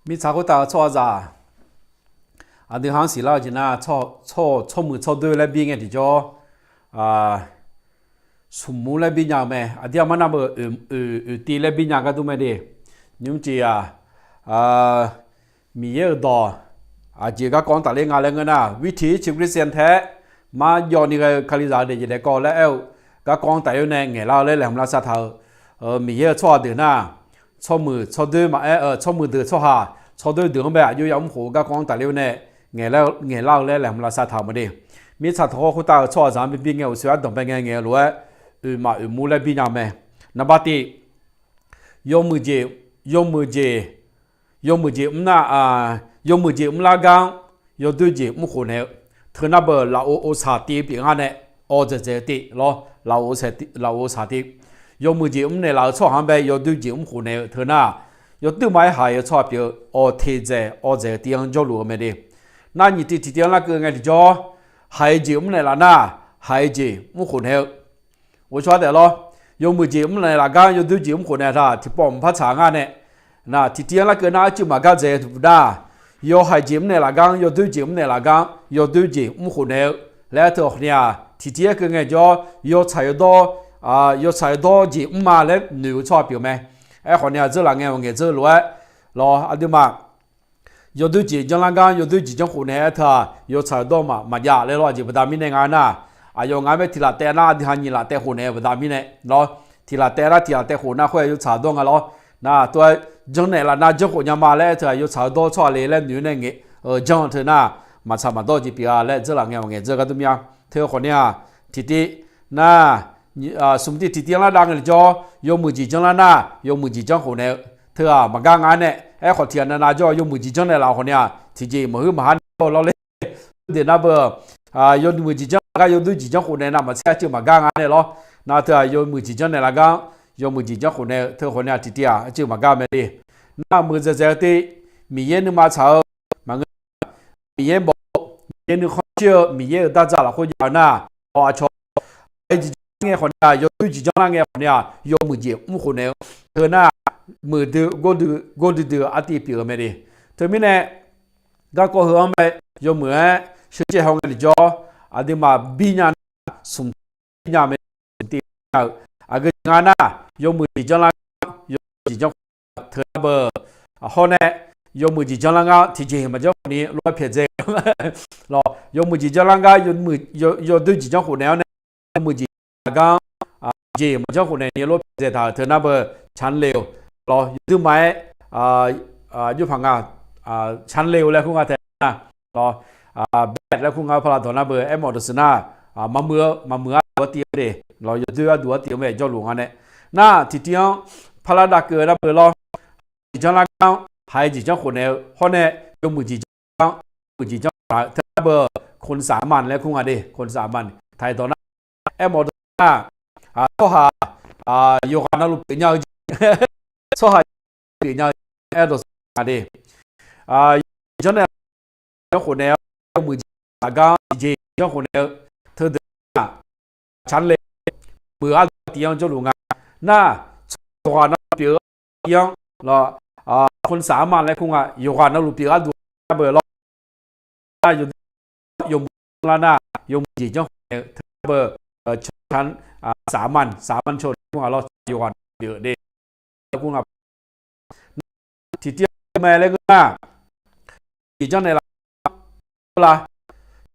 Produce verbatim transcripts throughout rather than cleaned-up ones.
Mirtsaq khoertav-euq tsawrhaqzaq, aqdui ha-anr siqlar-eu jeq nar, tsawr-, tsawrmuiq tsawrdoer laer bir ngae tiqjawr, smq mur laer bir nya-eu mae. Aqdir aqmar nar beu oeq, oeq, oeqtiv laer bir nya gar dur mae de. Nymr jeq-aq, Miqyaer-euq dawq aqjeq garkawv-anr tafler nga laer ngeur nar, วิถีชีวิตคริสเตียน taef-aer marjawv ni ghae-eu Kalizaq-eu daefjeq daefkawv laer aer-eu garkawv-anr tafler nae ngaeqlar-eu laer laeqhmq lavsav taq-euq, Miqyaer-euq tsawrhaq deuq nar, tsawrmuiq tsawrdoer maqaer, tsawrmuiq deuq tsawrhaq tsawrdoer deuq-anr bae aqjox yamr khof-eu garkawv-anr tafler nae ngaeqlar-eu laer laeqhmq lavsav taq-euq mae de. Mirtsaq tanqkhawr khoertav-euq tsawrhaqzaq-anr bi bir ngae uqshoe ardanq bae ngae ngaeq-eu lof-aer, oeq maf oeq mur laer bir nya mae. Naqba tiv, yawmuiq jeq, yawmuiq jeq, yawmuiq jeq mr nar, yawmuiq jeq mrlar gar-anr yawdoer jeq mrkhof naeq-eu, teu nar beu lafov ovsaq tiv pyeuf ngar nae, awv dzaeqdzaeq-eu tiv lawr, lafov ovsaq tiv, yawmuiq jeq mrnaeq laf-eu tsawrhaq-anr bae yawdoer jeq mrkhof naeq-eu teu nar, yawdoer maqaer haiq-eu tsawrhaq pyeuf-eu awq teq dzaeq awv dzaeq-eu tiv-anr jawrluf-eu mae de. Nar nyiq tiv tiqtiv-anr larkeuv ngae tiqjawr, haiq-eu jeq mrnaeq laf nar, haiq-eu jeq mrkhof naeq-eu, ghovshaw taef lawr, yawmuiq jeq mrnaeq laf gar-anr yawdoer jeq mrkhof naeq taq tiqpawf mqpar tsaq ngar nae, nar tiqtiv-anr larkeuv nar arcuiv maqgar dzaeq teu nar, yawhaiq jeq mrnaeq laf gar-anr yawdoer jeq mrnaeq laf gar-anr yawdoer jeq mrkhof naeq-eu laer aer teu-awq khawf ni-aq, tiqtiv-aer keuv ngae jawr yawtsaq yawdawr, yawtsaq yawdawr jeq mrma laer noeq-eu tsawrhaq pyeuf mae. Aerkhawf ni-aq, dzeurlaf ngae maqngaeq dzeur lof-aer lawr, aqduimaf yawdoer jeq janrlar gar-anr yawdoer jeq janrkhof naeq-aer teu-aq, yawtsaq yawdawr maqjav laer lawr. Aqjeq baqda mirnae nga nar, aqyawf ngaq-anr bae tiq laf taev nar, aqdui ha nyiq laf taev khof naeq-eu baqda mirnae lawr. Tiq laf taev nar tiq laf taev khof nar khoer-aq yawtsaq yawdawr nga lawr. Nar tov-aer janrnaeq laf nar janrkhof nya ma laer aer teu-aq, yawtsaq yawdawr tsawrhaq le laer noeq-eu nae ngaeq-eu janr-eu teu nar, maqtsaq maqdawr jeq pyeuf-a laer dzeurlaf ngae maqngaeq dzeur gar dur mir-a. Teu khawf ni-aq, tiqtiv nar, smq tiv tiqtiv-anr lar dav ngae tiqjawr yawmuiq jeq janrlar nar yawmuiq jeq janrkhof naeq-eu teu-aq maqgar nga nae. Aerkhawf tiq ghaq navnav jawr yawmuiq jeq janrnaeq laf khawf ni-aq, tiqjeq maqhuir maqhar nae lawr ler. Deuq nar beu, yawmuiq jeq janr gar yawdoer jeq janrkhof naeq nar maqtser arcuiv maqgar nga nae lawr. Nar teu-aq yawmuiq jeq janrnaeq laf gar-anr yawmuiq jeq janrkhof naeq-eu teu khawf ni-aq, tiqtiv-aq arcuiv maqgar mae de. Nar muiqdzaeq dzaeq-eu tiv, Miqyaer nuima tsaq-eu maqngeur, Miqyaer mawf-eu, Miqyaer nuikhanr shir-eu Miqyaer-euq dardzaq lafkhoer jav-eu nar, awq aqcawq, haiq jeq janr ngae khawf ni-aq, yawdoer jeq janrlar ngae khawf ni-aq, yawmuiq jeq mrkhof naeq-eu teu nar, muiqdui gordui gordui dui-eu artiv pyeuf-eu mae de. Teumirnae garkawv heu-anr mae, yawmuiq-aer sheujaev haw ngae tiqjawr, aqduimaf bir nya nar, smq tiv nya mae, smq tiv nya-eu, aqgeu jeq nga nar, yawmuiq jeq janrlar gar yawdoer jeq janrkhof teu nar beu, hawr nae yawmuiq jeq janrlar ngar tiqjeq maqjanr khawf ni lof-aer pyaeqdzae lawr. Yawmuiq jeq janrlar gar yawdoer jeq janrkhof naeq-awr nae, yawmuiq jeq janrlar gar-anr jeq maqjanr khof naeq ni lof-aer pyaeqdzae taq-euq teu nar beu, canle-eu lawr, yawduir ma-aer jawrpaq nga, canle-eu laer kur nga tae nar lawr, bae laer kur nga-eu paqlav dawq nar beu, aermawf dawqsiq nar, maqmuiq-eu maqmuiq arduq-anr tiv-eu de lawr, yawdoer arduq-anr tiv-eu mae jawrluf nga nae. Nar tiqtiv-anr paqlav dav keuv-eu nar beu lawr, jeq janrlar gar-anr haiq jeq janrkhof naeq-eu hawr nae, yawmuiq jeq janrlar gar-anr muiq jeq janrkhof naeq-eu teu nar beu, คนสามัญ laer kur nga de, คนสามัญ taq-iq dawq nar, aermawf dawq nar, tsawrhaq yawqghaq navluf pyeuf nya-eu jeq, tsawrhaq pyeuf nya-eu aer dawq nga de. Yawmuiq jeq janrnaeq laf gar-anr tiqjeq janrkhof naeq-eu teudeuq nar, canle, muiq arduq-anr tiv-anr jawrluf nga. Nar, tsawrhaq yawqghaq navluf pyeuf-eu tiv-anr lawr, คนสามัญ laer kur nga, yawqghaq navluf pyeuf arduq nar beu lawr. Nar yawmuiq janrlar nar, yawmuiq jeq janrkhof naeq-eu teu nar beu, คนสามัญ, สามัญชน laer kur nga lawr, yawqghaq navluf pyeuf de. Nar tiqtiv-anr mae laer ngeur nar, jeq janrnaeq laf gar-anr, la,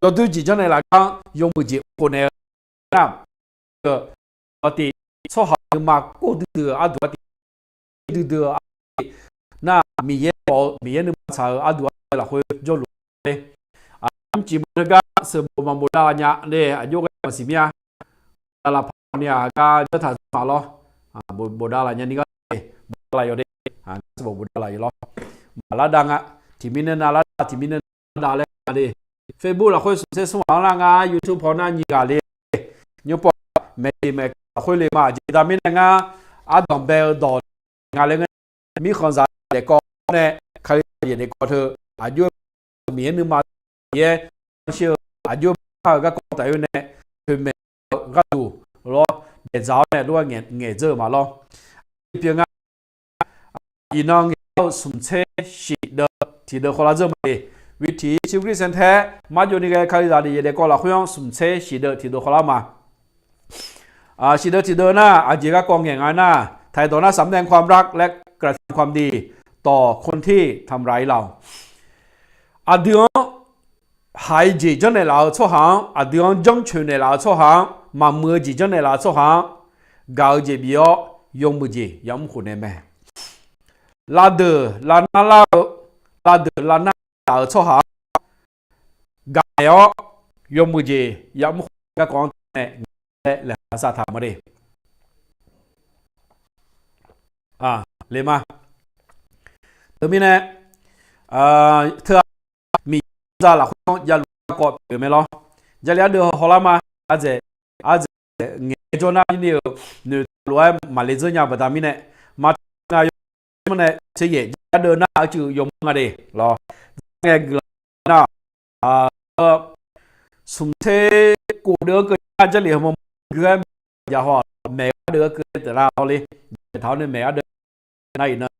yawdoer jeq janrnaeq laf gar-anr yawmuiq jeq mrkhof naeq-eu nar, aqtiv tsawrhaq nuima kov duidui-eu arduq-anr tiv, duidui-eu arduq nar, Miqyaer mawf-eu Miqyaer nuima tsaq-eu arduq arduq lafkhoer jawrluf-a. Mrcif mawf-eu teugar sheuqbof maqbof davlaf nya de, aqjox ghae maqsiq mir-a. Davlaf paq ni-aq gar janr taq zmq lawr, bof davlaf nya ni gar, bof davlaf yawq de, gar sheuqbof bof davlaf yawq lawr. Maqlar dav nga, tiqmirnae nav lar dav, tiqmirnae nav lar dav laer nga de. Facebook lafkhoer smq tser smr ghaq-anr lar nga, YouTube paw nar nyiq ghaq le. Nymr paw maeqjeq maeq lafkhoer le ma, aqjeq dav mirnae ngar ardanq bae-eu dawq nga laer ngeur, mirkhanqzaq daefkawv nae, Kalizaq daefkawv teu, aqjox-aer Miqyaer nuima, Miqyaer shir-eu, aqjox-aer kar-eu garkawv taf-eu nae, toeqmaeq-eu gharduq lawr, daeqdzaq-awr nae lof-aer ngaeqdzeur-eu ma lawr. Pyeuf nga, iqnan ngaeq lar-eu smq tser shif deuv tiq deuv khawvlar dzeur ma de. Witiq Yeqsur Kali santae-aer marjov ni ghae Kalizaq daef yaef daef kawv lafkhoer-anr smq tser shif deuv tiq deuv khawvlar ma. Shif deuv tiq deuv nar, aqjeq garkawv ngaeq nga nar, ไทย dawq nar สำแดงความรัก และกระทำความดี ต่อคนที่ทำร้ายเรา Aqdui-anr haiq-eu jeq janrnaeq laf-eu tsawrhaq-anr, aqdui-anr janrcoeq naeqlaf-eu tsawrhaq-anr, maqmuiq-eu jeq janrnaeq laf-eu tsawrhaq-anr, gaq-eu jeq bif-awr yawmuiq jeq yamr khof naeq mae. Lavdeuq lavnar lar-eu, lavdeuq lavnar laf-euq tsawrhaq-anr gaq-awr yawmuiq jeq yamr khof garkawv-anr teunae laeqhmq lavsav taq ma de. Le ma. Teumirnae, teu-aq, Miqyaer-euq za lafkhoer-anr javluf garkawv pyeuf-eu mae lawr. Jarlif ardeuv hawlar ma. Ardzaeq, ardzaeq ngaeq-aer jawr nar ni-euq noeqtaq lof-aer maqle dzeur nya baqda mirnae, maqtaq nga yawmawr nae tser yaef ardeuv nar-aq uicuiv yawmawr nga de lawr. Dzar ngae guiqlanq nar, smq tser kof deuv-anr keuv nar Jarlif hawmawr gui-aer maeq-a haw-aq, maeq-eu ardeuv-anr keuv taef lar hawr le. Maeq taq-awr nae maeq ardeuv nar iqnan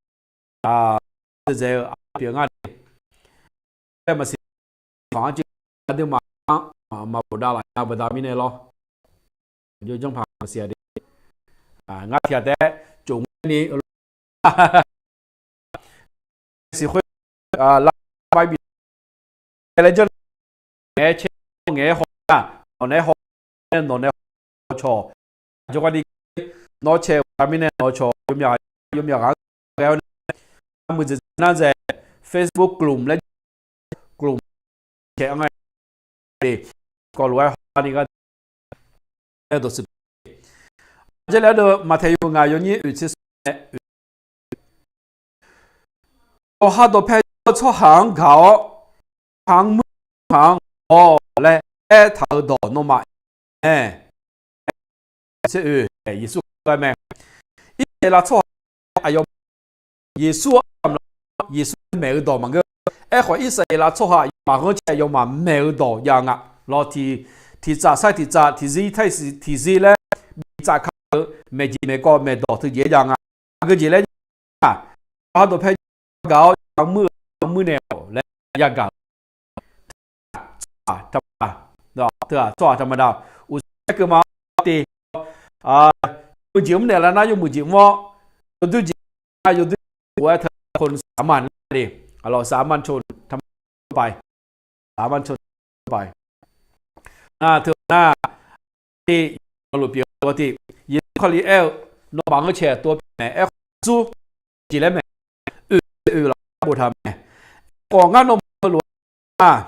deuq dzaeq-eu aqdui pyeuf ngar de. Aer maqsiq khanq-anr cuiv aqduimaf-anr maqbof dav laf nya baqda mirnae lawr. Aqjox janrpaq maqsiq-a de. Ngar tiq ghaq taef-aer cof ngaer ni siq khoer lar bai bif laer janr ngaeq-aer cae, ngaeq-aer haw nar, nawq naeq-aer haw, nawq naeq-aer haw cawq. Jawrgar ni nawr cae-eu baqda mirnae nawq cawq yawmyaq ghaq-anr ghae-awr nae, armuiq dzaeq dzaeq nar dzaeq, Facebook กลุ่ม laer กลุ่ม cae-anr ngae de. Kawv lof-aer haw ni gar aer dawqtsuif Jarlif ardeuv Maqtaeq yawhuiq ngaq yawnyir oeq tser smr nae oeq, yawqha dawqpae jawr-eu tsawrhaq-anr gaq-awr, tsawrhaq-anr muir-eu tsawrhaq-anr gaq-awq laer aertaq-euq dawq nawmaf mae. Yeqsur mae. Irsaqleqlav tsawrhaq aqyawf Yeqsur-anr lamq laf-awr Yeqsur nae maeq-eu dawq maqngeur. Aerkhawf Irsaqleqlav tsawrhaq aqyawfmaf ghanrcae aqyawfmaf maeq-eu dawq jav nga. Lawq tiq, tiqtsaf sair tiqtsaf, tiqzir tair tiqzir laer bitsaf ka-eu maeqjeq maeqkawv maeqdawq teujeq-aer jav nga. Aqgeu jeq laer nar, yawqha dawqpae gaq-awr yawqha muir-eu muir naeq-awq laer yagaq-eu tsawrhaq taqma, teu-aq tsawrhaq taqma da-awq. Uqshoe aerkeuv ma-awr te, yawmuiq jeq mr naeqlaf nar yawmuiq jeq mr-awr, yawdoer jeq nar yawdoer jeq khof-aer teu-aq khawf saqma nar de. Aqlawq saqma cawq taqma pai, saqma cawq pai. Nar teu-aq nar, te, yawluf pyeuf-eu tiq, Yeqsur Kali aer-eu, nawmaf-anr cae tov-aer pyeuf mae. Aerkhawf Yeqsur jeq laer mae, oe, oe laf boftaq mae. Aerkhawf ngar nawmaf-eu lof-aer nar,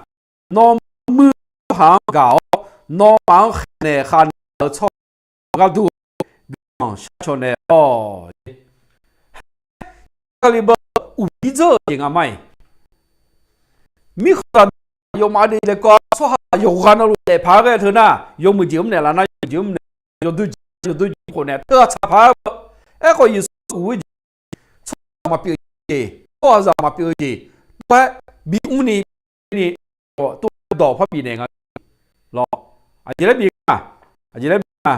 nawmaf-anr muir-eu tsawrhaq-anr gaq-awr, nawmaf-anr khaeqnaeq khavnaeq-eu tsawrhaq gharduq guiqlanq sharcaw naeq-awq. Kali beu uqdir dzeur-eu jeq nga ma-iq. Mirkhanq aqdui aqyawfmaf ardeuv daefkawv tsawrhaq yawqghaq navluf daefpaq-aer ghae teu nar, yawmuiq jeq mr naeqlaf nar yawmuiq jeq mr naeq, yawdoer jeq yawdoer jeq khof naeq teu-aq tsaqpaq-aer. Aerkhawf Yeqsur uq-ir jeq, tsawrhaq maqpyeuf jeq, tsawrhaqzaq maqpyeuf-eu jeq, tov-aer bimr ni, ni, tov-aer dawq par bifnaeq nga lawq. Aqjeq laer bif nga, aqjeq laer bif nga.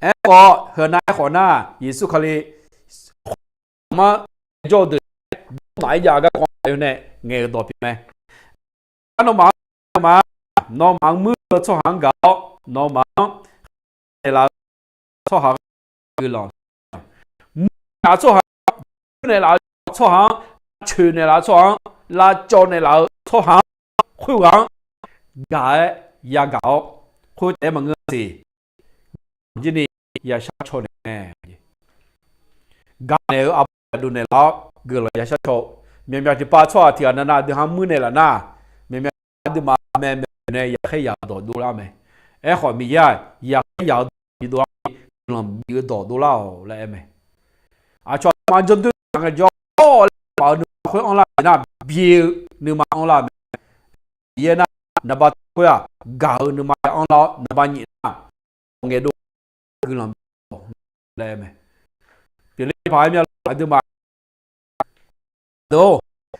Aerkhawf heunav aerkhawf nar Yeqsur Kali mar jawr-eu deuq-aer jawr maf-aer jav-eu garkawv-anr nae ngaeq-euq dawq pyeuf mae. Nawmaf-anr, nawmaf-anr, nawmaf-anr muir-eu tsawrhaq-anr gaq-awr, nawmaf-anr naeqlaf-eu tsawrhaq-anr guiqlanq, muir naeqlaf-eu tsawrhaq-anr, muir naeqlaf-eu tsawrhaq-anr, coeq naeqlaf-eu tsawrhaq-anr, lavcawv naeqlaf-eu tsawrhaq-anr, khoerghaq-anr gaq-aer yagaq-awr, khoertaef-aer maqngeur siq. Jir ni yashar caw naeq mae. Gaq naeq-eu aqbawr yaqdov naeqlaf-awr guiqlanq yashar caw-eu, myaqmyaq tiqpav tsawrhaq tiq ghaq navnav aqdui ha-anr muir naeqlaf nar, myaqmyaq aqduimaf mae mae nae yaqkhaer yaq-eu dawq dovlar mae. Aerkhawf Miqyaer-aq yaqkhaer yaq-eu dawq bidov-a, guiqlanq bif-eu dawq dovlar-awq laer aer mae. Aqcawq aqma janrdoer taq ngaejawr-awr laer maf-eu nuima khoer anrlar-euq nar, bi-eu nuima anrlar-eu mae. Miqyaer nar, naqba tiq khoer-aq, gaq-eu nuima ya anrlar-awr, naqba nyiq nar, ngaeqdov guiqlanq bif-eu dawq laer aer mae. Pyeufler paq-aer mya lawq aqduimaf. Deuq-or,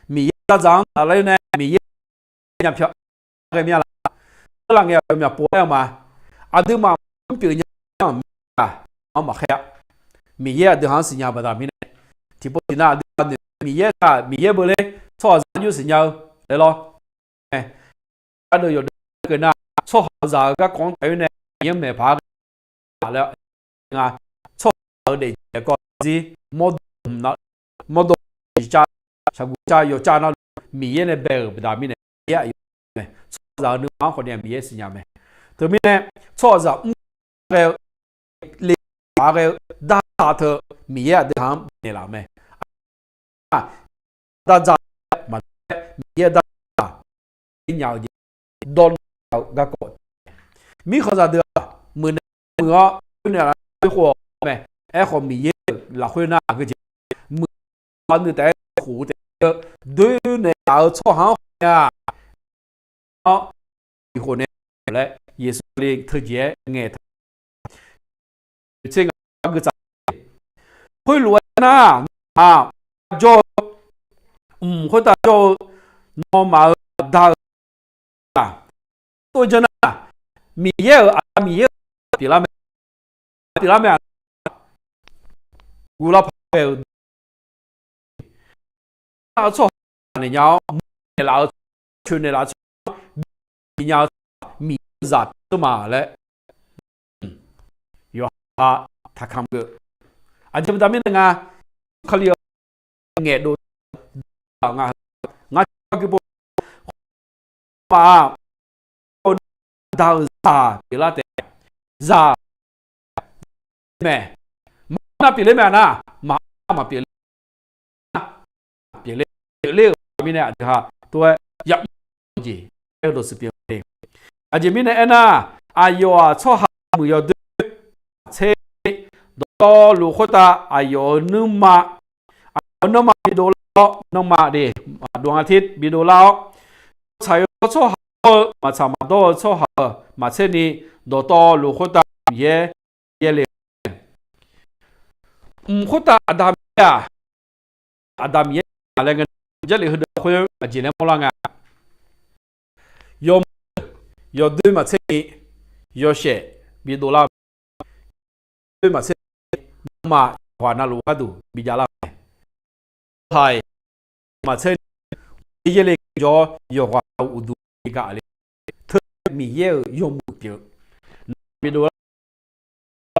Miqyaer-euq zaqdzaq-anr tafler nae Miqyaer nya pyaq ghae mya laf. Arlaq ngae aqyawfmaf pov-aer-eu ma. Aqduimaf mr pyeuf nya-anr maqkhaer-a. Miqyaer aqdui ha-anr siqnya baqda mirnae, tiqpov tiqnav aqduimaf noeq Miqyaer-aq, Miqyaer beu ler, tsawrhaqzaq-anr jov siqnya-eu laer lawr. Ardeuv yawqdeuq keuv nar, tsawrhaqzaq-euq garkawv-anr taef-aer nae Miqyaer-anr maeqpaq-a laer nga. Tsawrhaq-euq daefjeq kawv zir, mawrdo, mawrdo, shaqguq cav yawqcav navluf Miqyaer nae bae-euq baqda mirnae, Miqyaer aqyawf mae. Tsawrhaqzaq-euq nuima-anr khawf ni-aq Miqyaer siqnya mae. Teumirnae, tsawrhaqzaq mr ghae-eu, le ghae-eu, dar teu Miqyaer aqdui haq-anr bifnaeq laf-euq mae. Aqdui dardzaq maqdae, Miqyaer dardzaq nya-eu jeq, dawrnaeq-eu garkawv. Mirkhanqzaq deuq-aq, muiqnaeq muiq-awr khoernaeq laf-eu khoer khof-awq mae. Aerkhawf, Miqyaer-euq lafkhoer nar aqgeu jeq muiq-a nuitaef-aer khof-eu taef-aer doernaeq laf-eu tsawrhaq-anr khawf nya-a. Awr, tiqkhof nae laer Yeqsur Kali teujeq-aer ngaeqtaq tser nga, gui tsaf. Khoerlof-aer nar, nawmaf jawr-eu, mq khoertav jawr-eu, nawmaf-euq aqda-euq aq, tov janr nar, Miqyaer-euq, Aqda Miqyaer-euq pyeuflar mae, pyeuflar mae-aq, guvlar paq-aer ghae-eu nar-eu tsawrhaq naeq nya-awr, mr naeqlaf-eu, coeqnaeq laf-eu tsawrhaq bi nya-eu tsawrhaq Miqyaer-euq zaq pyeuf ma laer yawqha taqkamq geuf. Aqjeq baqda mirnae nga, Kali-awr ngaeqdov nga, ngar cawqgui pov-a, aqda-euq zaq pyeuflar taef, zaq mae, maqanr nar pyeufler mae-aq nar, maqanr nar maqpyeuf ler, pyeufler, pyeufler-euq mirnae aqdui ha tov-aer yamr jeq aer-eu dawqtsuif pyeuf-eu le. Aqjeq mirnae aernar, aqyawf-aq tsawrhaq muiq yawdoer tser, dawqtawvluf khoertav aqyawf-euq nuima, aqyawf-euq nanrma bidov lar-awr, nanrma de, dov nga tir bidov lar-awr, tsaq yawdawr tsawrhaq dawr-eu, maqtsaq maqdawr-eu tsawrhaq-euq maqtser ni, dawqtawvluf khoertav Miqyaer yaerle-eu mae. Mq khoertav Aqda Miqyaer-aq, Aqda Miqyaer-aq laer ngeur nar, Jarlif heudeuq khoer aqjeq laer mawrlar nga. Yawmuiq yawdoer maqtser ni yawshaef bidov lar-eu, yawdoer maqtser ni nawmaf yawqghaq navluf gharduq bijav lar-eu mae. Haiq, maqtser ni yaerle jawr-awr yawqghaq uqduq bi gaq le. Teu Miqyaer-euq yawmuiq pyeuf, nawmaf bidov lar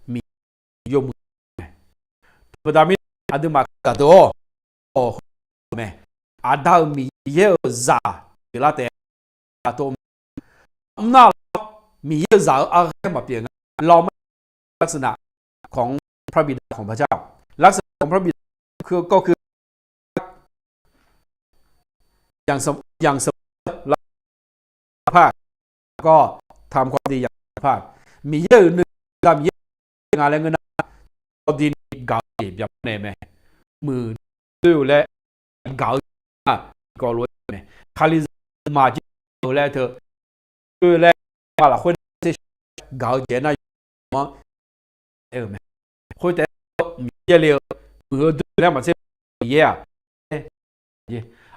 Miqyaer-euq yawmuiq mae. Teubaqda mirnae aqduimaf kaqdeuq-awr, awq, heu mae, Aqda-euq Miqyaer-euq zaq pyeuflar taef-a tov. Mr nar-awr Miqyaer-euq zaq-euq arghaer maqpyeuf nga. เราไม่ ลักษณะของพระบิดาของพระเจ้า ลักษณะของพระบิดา คือ ก็คือ อย่างเสมอ อย่างเสมอภาค ก็ทำความดีอย่างเสมอภาค Miqyaer-euq nuima Aqda Miqyaer nga laer ngeur nar, dawqdini gaq-eu jeq byaqnaeq mae. Muiq doer-eu laer gaq-eu jeq-aq, tiqkawv lof-aer mae. Kalizaq maqjir-eu laer teu doer-eu laer, ma lafkhoer nar tser gaq-eu jeq-aer nar, yawmuiq-anr aer-eu mae. Khoertaef-aer Miqyaer le-eu, muiq-eu doer-eu laer maqtser Miqyaer-aq,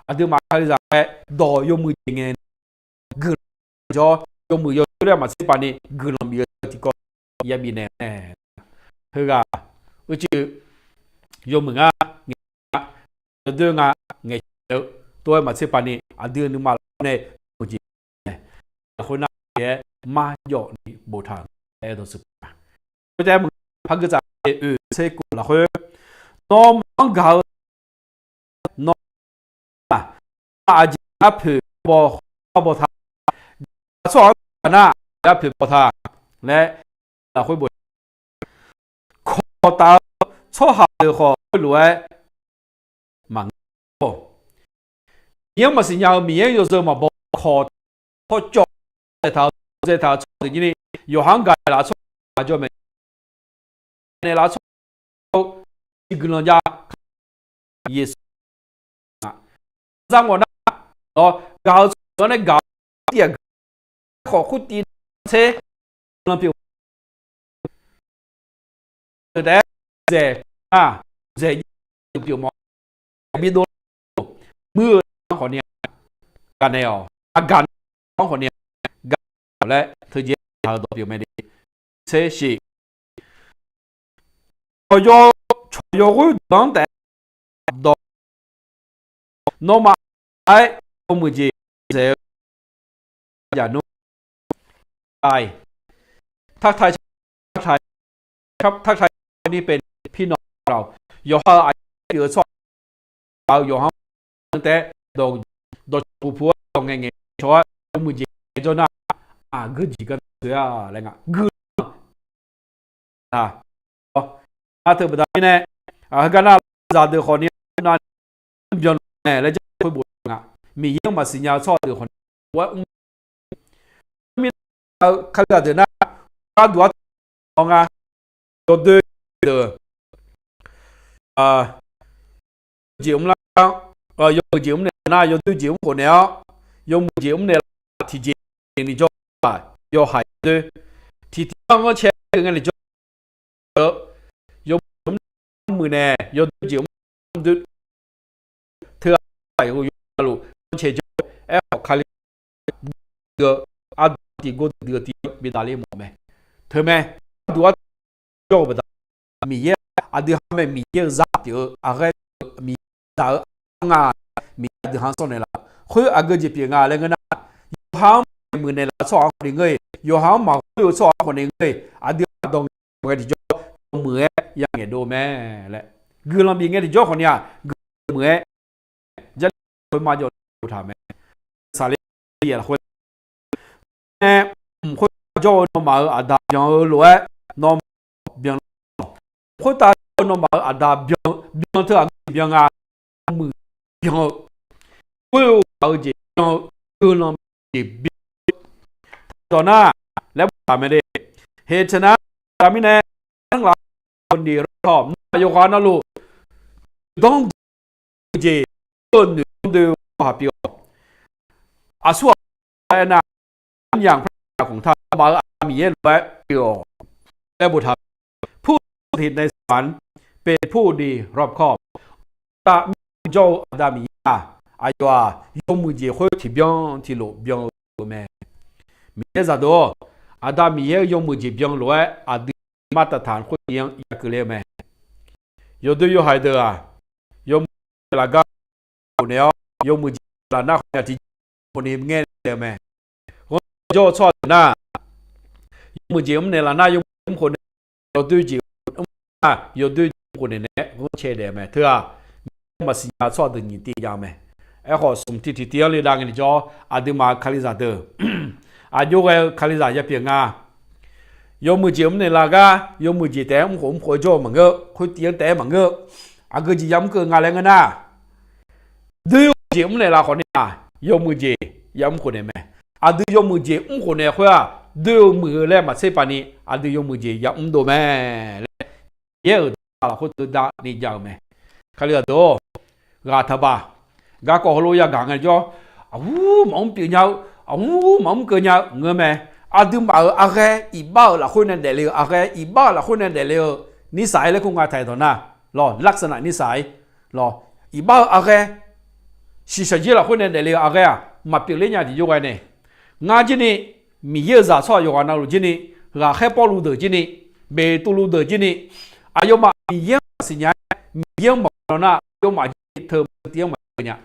aqduimaf Kalizaq-aer dawq yawmuiq jeq ngae guiqlanq jawr, yawmuiq yawdoer laer maqtser paq ni guiqlanq bif-eu tiqkawv ya bifnaeq mae. Heughaq uicuiv yawmuiq nga ngaeq-eu, yawdoer nga ngaeq-eu, tov-aer maqtser paq ni aqdui nuima lafkhoer nae muiq jeq nae, lafkhoer nar-aer marjawv ni boftaq-euq aer dawqtsuif paq. Khoertaef-aer maqngeur, par gui tsaf-eu oeq tser kof lafkhoer, nawmaf-anr gaq-eu nawmaf aqjeq arpoeq baw, baw ta, tsawrhaq-anr gaq nar aqjeq arpoeq baw ta laer lafkhoer bof. Kawq taf-eu tsawrhaq deuq khawf khoerlof-aer maqngeur-awq. Miqyaer-anr maqsiq nya-eu, Miqyaer-anr yawzeu maqbaw kawq tawrcawv zaeqtaq-eu, zaeqtaq-eu tsawrhaq deuq jir ni, yawqha-anr gaqnaeq laf-eu tsawrhaq jawr mae. Gaqnaeq laf-eu tsawrhaq, tiqguiqlanq jav, Yeqsur-a, za ngawq nar, gaq-eu tsawrhaq-anr nae gaq-eu, tir-aq gaq, aerkhawf khoertiv tser lan pyeuf taef-aer, dzaeq, dzaeq pyeuf mawf, bidov, muir-eu-anr khawf ni-a, gaqnaeq-awq, aqgaf-anr khawf ni-a, gaq-awq laer teujeq taq-eu dawq pyeuf mae de. Tser shif, cawqyaw, cawqyaw ghoer deuq-anr taef-aer dawq Nawmaf-aer yawmuiq jeq dzaeq-eu jaqnmr-aer, ทักทายชาวไทย นี่เป็นพี่น้องเรา yawqha-euq aqyawf-aer pyeuf-eu tsawrhaq-eu yawqha-anr taef-aer dawqcawq puq puq-aer dawq ngaeq ngaeq cawq-aer yawmuiq jeq jawr nar, aqgeu jeq gardanr teu-a laer nga guiqlanq Nar teu baqda mirnae, heugar nar zaqdeuq khawfni nar byan naeq laer jar khoer bof nga. Miqyaer-anr maqsiq nya-eu tsawrhaq deuq khawfni bof-aer mr. Mirnae-eu Kalizaq deuq nar, gharduq artaq-awr nga, yawdoer deuq jeq mrlar-anr, yawmuiq jeq mrnaeq nar yawdoer jeq mr khofnaeq-awr, yawmuiq jeq mrnaeq lar tiqjeq ni jawr-aq, yawhaiq yawdoer tiqtiq-anr ghanrcae-eu ngae ni jawr-eu, yawmuiq jeq mr muiqnaeq yawdoer jeq mr doer teu-aq, yawqha luf ghanrcae jawr-eu. Aerkhawf Kali-eu ardui tiqgor duidui-eu tiq bidaq le mawf mae. Teumae, ardui arduq jawr-eu baqda, Miqyaer aqdui ha mae, Miqyaer-eu zar pyeuf-eu aqghaer, Miqyaer zaq-eu arnga, Miqyaer aqdui ha-anr sawr naeqlaf-eu khoer aqgeu jeq pyeuf nga laer ngeur nar, yawqha-anr muiqnaeq laf-eu tsawrhaq-anr khawfni ngeur-iq, yawqha-anr maqghoer-eu tsawrhaq-anr khawfni ngeur-iq, aqdui-aq dawq ngaeq ngae tiqjawr, yawmuiq-aer ya ngaeqdov mae laer, guiqlanq bif ngae tiqjawr khawfni-aq, guiqlanq muiq-aer Jarlif khoermar jawr-eu taq mae. Saqle yaeq lafkhoer nae, mq khoertav jawr-eu nawmaf-euq aqda byan-eu lof-aer, nawmaf byan lawq. Khoertav jawr-eu nawmaf-euq aqda byan-eu, byan teu aqgeu jeq byan nga, muiq byan-eu, khoer-eu ghaq-eu jeq byan-eu, guiqlanq jeq byan-eu taqdawq nar laer boftaq mae de. Heqteq nar, taq mirnae, arlaf, aqniq rawr tawq nar yawqghaq navluf danr jeq, noeq-anr doe-eu tsawrhaq pyeuf-awq. Aqsur aqbur aernar, ทุกอย่างพระเจ้าของท่าน nawmaf-euq Aqda Miqyaer lof-aer pyeuf-awq laer boftaq. ผู้สถิตในสวรรค์เป็นผู้ดีรอบคอบ Taf mir jawr-eu Aqda Miqyaer-aq, aqyawf-aq yawmuiq jeq khoer tiqbyan tiqlof byan-eu mae. Miqyaer zaqdeuq-or, Aqda Miqyaer-eu yawmuiq jeq byan lof-aer aqdui mar taf taq khoer-anr ya keuv le-eu mae. Yawdoer yawhaiq deuq-aq, yawmuiq jeq lafgar khof naeq-awr, yawmuiq jeq lafnar khof naeq tiqjeq khof ni ngae le-eu mae. Ghanrcae jawr-eu tsawrhaq deuq nar, yawmuiq jeq mrnaeq lafnar yawmuiq mr khof naeq, yawdoer jeq mr nar yawdoer jeq mr khof naeq naeq-aer ghanrcae daef-eu mae. Teu-aq, Miqyaer maqsiq nya-eu tsawrhaq deuq nyiq tiv jav-eu mae. Aerkhawf smq tiv tiqtiv-anr le dav ngae tiqjawr, aqduimaf-euq Kalizaq deuq aqjox ghae-eu Kalizaq ya pyeuf nga. Yawmuiq jeq mrnaeq laf gar yawmuiq jeq taef-aer mr khof mr khof-aer jawr-eu maqngeur, khoer tiv-anr taef-aer maqngeur. Aqgeu jeq yamr keuv nga laer ngeur nar, doer-eu jeq mrnaeq laf khawfni-aq, yawmuiq jeq yamr khof naeq mae. Aqdui yawmuiq jeq mr khof naeq khoer-aq, doer-eu muiq-eu laer maqtser pavni aqdui yawmuiq jeq yamr dov mae laer, Miqyaer-euq dawq lafkhoer teudav ni jav-eu mae. Kalizaq deuq-or, ghaq taqbaq, garkawv heulof yagaq ngaejawr, aqhur maqmr pyeuf nya-eu, aqhur maqmr keuv nya-eu ngeur mae. Aqduimaf-euq arghaer, iqbax-euq lafkhoer nae daefle-eu arghaer, iqbax-euq lafkhoer nae daefle-eu นิสัย laer kur nga taq-iq dawq nar, lawq, ลักษณะนิสัย lawq, iqbax-eu arghaer, shiqshaq jir lafkhoer nae daefle-eu arghaer-aq, maqpyeuf ler nya tiqjawr ghae nae, ngar jir ni, Miqyaer-euq zaq tsawrhaq yawqghaq navluf jir ni, ghaqkhaer Pawrluv deuq jir ni, Beqtuvluv deuq jir ni, aqyawfmaf Miqyaer-anr maqsiq nya-aer, Miqyaer-anr maqghoe lar nar, aqyawfmaf jir ni teu tiv-anr maqkeuv nya.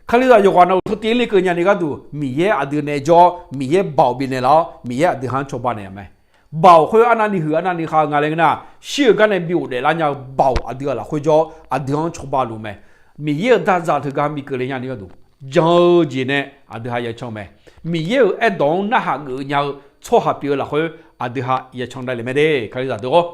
Kalizaq yawqghaq navluf teu tiv-anr le keuv nya ni gharduq, Miqyaer aqdui nae jawr-awr, Miqyaer baoq bifnaeq laf-awr, Miqyaer aqdui ha-anr cawba naeq-eu mae. Baoq khoer arnavni huiq arnavni khav-eu nga laer ngeur nar, shir-euq gar nae bi ghofdaef lar nya-eu baoq aqdui-euq lafkhoer jawr-awr aqdui ha-anr cawba luf mae. Miqyaer-euq dazaq teugar bi keuvle nya ni gharduq, jan-eu jeq nae aqdui ha yacan mae. Miqyaer-euq aerdawq-anr narhaq geuf nya-eu tsawrhaq pyeuf-eu lafkhoer aqdui ha yacan davle mae de, Kalizaq deuq-or.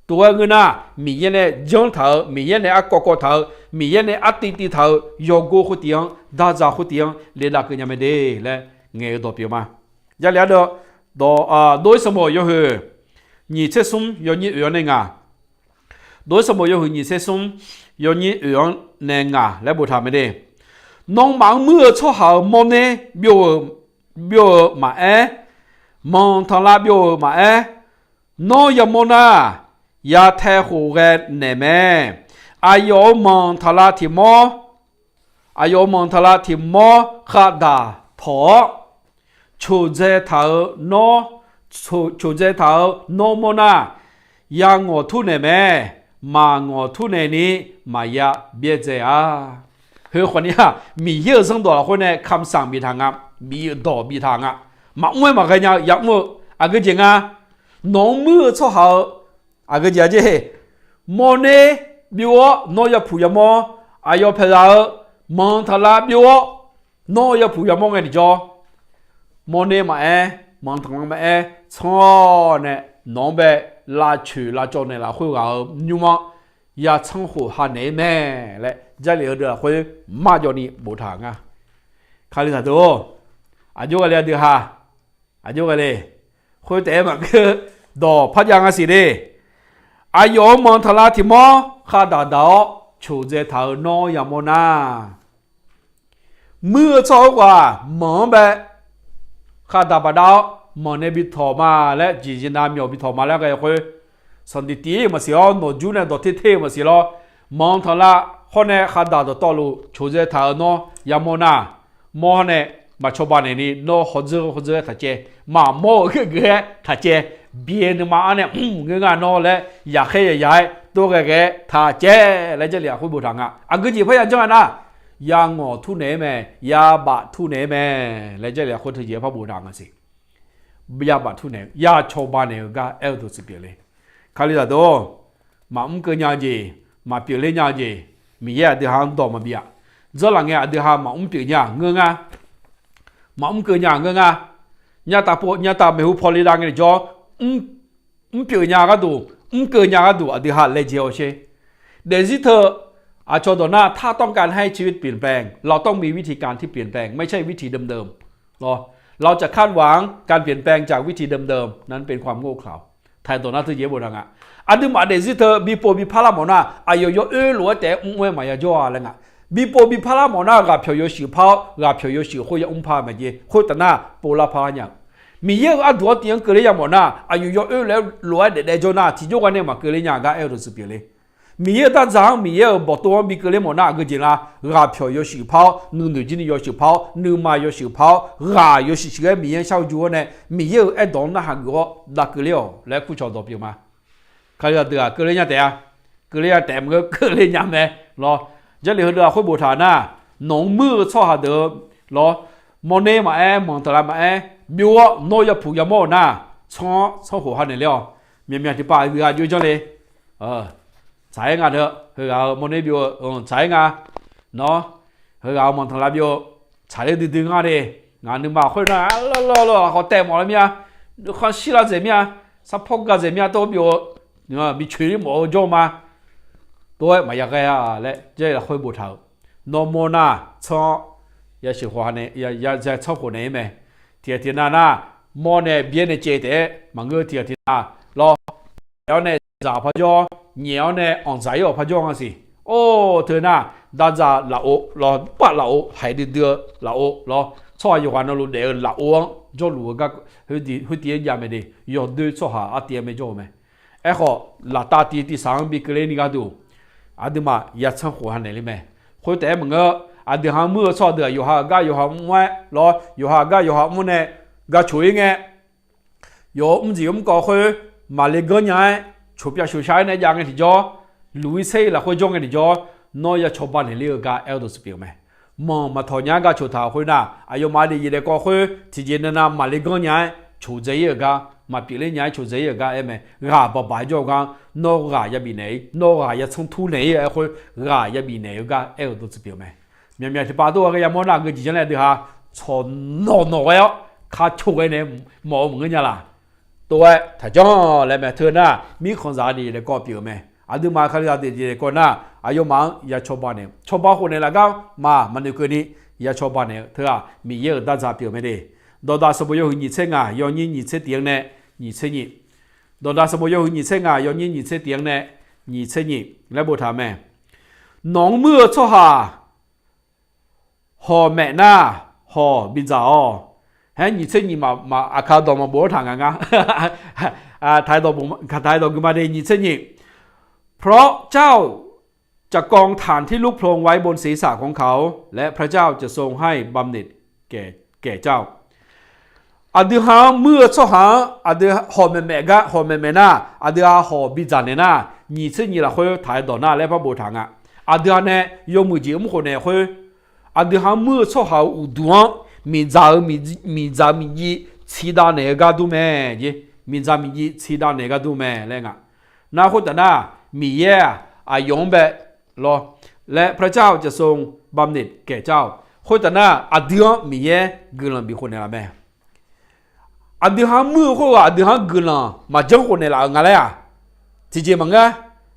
Tov-aer ngeur nar, Miqyaer nae janr taq-eu, Miqyaer nae arkawv kawv taq-eu, Miqyaer nae artiv tiv taq-eu yawgor khoertiv-anr, dazaq khoertiv-anr le dav keuv nya mae de laer ngaeq-eu dawq pyeuf ma. Jarlif ardeuv, dawq, dov-ir sanqbof yawhuiq nyiq tser smr yawnyir oeq-anr nae ngaq, dov-ir sanqbof yawhuiq nyiq tser smr yawnyir oeq-anr nae ngaq laer boftaq mae de. Nawmaf-anr muir-eu tsawrhaq-euq mawrner byov-eu, byov-eu maqaer, manq tanqlav byov-euq maqaer, nawr yamawr nar, yatae khof ghae naeq mae. Aqyawf-euq manq tanqlav tiq mawr, aqyawf-euq manq tanqlav tiq mawr khavdaq tawq-awr, coqdzae taq-eu nawr, coqdzae taq-eu nawr mawr nar, yangawq turnaeq mae. Maqngawq turnaeq ni maqya byaerdzae-a. Khoer khawfni-aq, Miqyaer-euq zanrdawq lafkhoer nae kamqsanq biftaq nga, bif-eu dawq biftaq nga. Maqmr-aer maqghae nya-eu yamr-eu aqgeujeq nga. Nawq-anr muir-eu tsawrhaq-eu aqgeujeq-a jer, mawrner byov-awr nawr yapuq yamawr, aqyawf paeqzaq-eu manq taqlav byov-awr nawr yapuq yamawr ngae tiqjawr, mawrner maqaer, manq taqlav maqaer tsanr-awr nae, nawq-anr bae lavcoeq lavcawv naeqlaf khoerghaq-euq nymr-anr yatsanr khof ha naeq-ir mae laer Jarlif heudeuq lafkhoer marjawvni boftaq nga. Kalizaq deuq-or, aqjox ghaq le aqdui ha, aqjox ghaq le, khoer taef-aer maqngeur, dawq par jav nga siq de. Aqyawf-euq manq taqlav tiq mawr khardaq daq-awr coqdzae taq-euq nawr yamawr nar, muir-eu tsawrhaq khoerghaq manq-anr bae khardaq baqdav-awr manq nae bi tawq ma laer, jeqjeq nav myawq bi tawq ma laer ghae-eu khoer, sanqdiq tif-ir maqsiq-awr, nawqjur nae dawq ter ter-eu maqsiq lawr, manq taqlav hawr nae khardaq dawqtawvluf coqdzae taq-euq nawr yamawr nar, mawr nae maqcawba naeqni nawr hawdzeur hawdzeur-aer taqcaev, maqmawr-euq gheugeu-aer taqcaev, byae nuima-anr nae mr ngeur nga nawr laer yaqkhaer yaya-aer tov ghae ghae-aer taqcaev laer Jarlif lafkhoer boftaq nga. Aqgeujeq parya janr-a nar, yangawq turnaeq-ir mae, yabaf turnaeq-ir mae laer Jarlif lafkhoer teujeq-aer par boftaq nga siq. Yabaf turnaeq, yacawba naeq-eu gar aer-eu dawqtsuif pyeuf le. Kalizaq deuq-or, maqmr keuv nya-eu jeq, maqpyeuf ler nya-eu jeq, Miqyaer aqdui ha-anr dawq maqbif-aq, dzanrlaf ngae aqdui ha maqmr pyeuf nya ngeur ngar, maqmr keuv nya ngeur ngar, nyataf pov nyataf maeqhu paw le dav ngae tiqjawr, mrpyeuf nya gharduq, mrkeuv nya gharduq aqdui ha laejae-awq sher. Daefzir teu aqcawq dawq nar ถ้าต้องการให้ชีวิตเปลี่ยนแปลง เราต้องมีวิธีการที่เปลี่ยนแปลง ไม่ใช่วิธีเดิมๆ เราจะคาดหวังการเปลี่ยนแปลงจากวิธีเดิมๆ นั้นเป็นความโง่เขลา Taqdawq nar teujeq-aer boftaq nga. Aqduimaf daefzir teu bipov bipar lar mawf nar, aqyawf yawoer lof-aer taef-aer mr-aer maqya jawr-a laer nga. Bipov bipar lar mawf nar, ghaqpyawq yawshuif par-awr, ghaqpyawq yawshuif khoer ya mr par-eu mae jeq. Khoertav nar, pov lar par lar nya-eu. Miqyaer-euq arduq-anr tiv-anr keuvler ya mawf nar, aqyawf yawoer lof-aer daef daef jawr nar, tiqjawr gar nae maqkeuvler nya-eu gar aer-eu dawqtsuif pyeuf le. Miqyaer-euq dardzaq-anr, Miqyaer-euq bawqtov-anr bi keuvler mawf nar, aqgeujeq la, ghaqpyawq yawshuif par-awr, nuinoeq jir ni yawshuif par-awr, nuima yawshuif par-awr, ghaq yawshuif shuif-aer Miqyaer-anr shar-eu jur-awr nae, Miqyaer-euq aerdawq-anr narhaq geuf-awr dav keuvler-awq laer kurcawq dawq pyeuf ma. Kalizaq deuq-aq keuvler nya taef-a. Keuvler nya taef maqngeur, keuvler nya mae lawr. Jarlif heudeuq-aq khoer boftaq nar, nawq-anr muir-eu tsawrhaq deuq-eu lawr, mawrner maqaer, manq taqlav maqaer, byov-awr nawr yapuq yamawr-euq nar, tsanr-awr tsanr khof ha naeq ler-awq. Myaqmyaq tiqpav aqgeu ghaq jov janr le. Tsaq-aer nga deuq, heughaq-euq mawrner byov-eu tsaq-aer nga. Nawr, heughaq-euq manq taqlav byov-eu tsaqler duidui nga de. Ngaq nuima khoer nar, lawrlawr lawr khawf taev mawf lar mir-a, nuikhanr shir lar dzaeq mir-a, sarpawr ga dzaeq mir-a, tov byov-eu, bicoeq-ir mawf-eu jawr ma. Tov-aer maqya ghae-a laer Jarlif lafkhoer boftaq-euq. Nawr mawr nar tsanr-awr yasheuq khof ha nae, ya tsanr khof naeq-ir mae. Tiqghaq tiqnav nar, mawr nae byaer nae caev taef-aer maqngeur, tiqghaq tiqnav lawr, naeq-awr nae dzaq-awq par jawr, nyaef-awr nae anqdzaq-ir-awq par jawr nga siq. Or, teu nar, dardzaq lafov lawr, pav lafov, haiq duidui-eu lafov lawr, tsawrhaq yawqghaq navluf daef-eu lafov-anr jawrluf-eu gar, khoertiv-aer jav mae de, yawdoer tsawrhaq artiv-aer mae jawr-eu mae. Aerkhawf, laftav tiv tiqsaq-anr bi keuvler ni gharduq, aqduimaf yatsanr khof ha naeq ler mae. Khoer taef-aer maqngeur, aqdui ha-anr muir-eu tsawrhaq deuq-aq, yawqha-euq gar yawqha mr-aer lawr, yawqha-euq gar yawqha mr nae gar coq-ir ngae, yawf-euq mr jeq mr kawv khoer maqle ganr nya-aer, coq pyav coq shar-aer nae jav ngae tiqjawr, luq-ir saer-ir lafkhoer jawr ngae tiqjawr, nawr ya cawba naeq ler-eu gar aer-eu dawqtsuif pyeuf-eu mae. Manq maqtawq nya-aer gar coq taq-euq khoer nar, aqyawfmaf daef jeq daef kawv khoer tiqjeq navnav maqle ganr nya-aer coqdzae-ir-euq gar, maqpyeuf ler nya-aer coqdzae-ir-euq gar aer mae. Ghaq baqbaq-aer jawr-eu gar, nawr ghaq ya bifnaeq-ir, nawr ghaq ya tsanr tur naeq-ir-aer khoer, ghaq ya bifnaeq-eu gar aer-eu dawqtsuif pyeuf-eu mae. Myaqmyaq tiqpav tov-aer ghae yamawr nar, aqgeu jeq janr nae aqdui ha tsawq nawq nawq ghae-awr, ka coq ghae nae mawf-eu maqngeur nya laq. Tov-aer taqjanr laer mae. Teu nar, mirkhanqzaq-a daef jeq daef kawv pyeuf-eu mae. Aqduimaf kalizaq daef jeq daef kawv nar, aqyawfmaf-anr ya cawba naeq, cawba khof naeq laf gar maf maqnoeq keuvni ya cawba naeq-eu teu-aq, Miqyaer-euq dardzaq pyeuf-eu mae de. Dawqdaq sanqbof yawhuiq nyiq tser ngaq yawnyir nyiq tser tiq-anr nae nyiq tser nyiq. Dawqdaq sanqbof yawhuiq nyiq tser ngaq yawnyir nyiq tser tiq-anr nae nyiq tser nyiq laer boftaq mae. Nawq-anr muir-eu tsawrhaq hawq maeq nar, hawq bidzaq-awq. Haer nyiq tser nyiq ma, aqkaq dawq maqbof-anr taq ngaq nga. Taq-aer dawq gui ma de nyiq tser nyiq. เพราะเจ้าจะกองถ่านที่ลุกโพลงไว้บนศีรษะของเขา และพระเจ้าจะทรงให้บำเหน็จแก่ แก่เจ้า Aqdui ha-anr muir-eu tsawrhaq-anr aqdui hawq maeqmaeq gar hawq maeqmaeq nar, aqdui ha hawq bidzaq naeq nar, nyiq tser nyiq lafkhoer taq-aer dawq nar laer par boftaq nga. Aqdui ha nae yawmuiq jeq mr khof naeq khoer, aqdui ha-anr muir-eu tsawrhaq-euq uqduq-anr miqdzaq-eu miqdzaq miqjiv tsiqdav naeq-eu gar dur mae. Miqdzaq miqjiv tsiqdav naeq-eu gar dur mae laer nga. Nar khoertav nar, Miqyaer-aq aqyawf-anr bae lawr laer พระเจ้าจะทรงบำเหน็จแก่เจ้า. Khoertav nar, aqdui-anr Miqyaer guiqlanq bifkhof naeqlaf mae. Aqdui ha-anr muir-eu khoerghaq aqdui ha-anr guiqlanq maqjanr khof naeqlaf-euq nga laer-aq, tiqjeq maqngeur-a.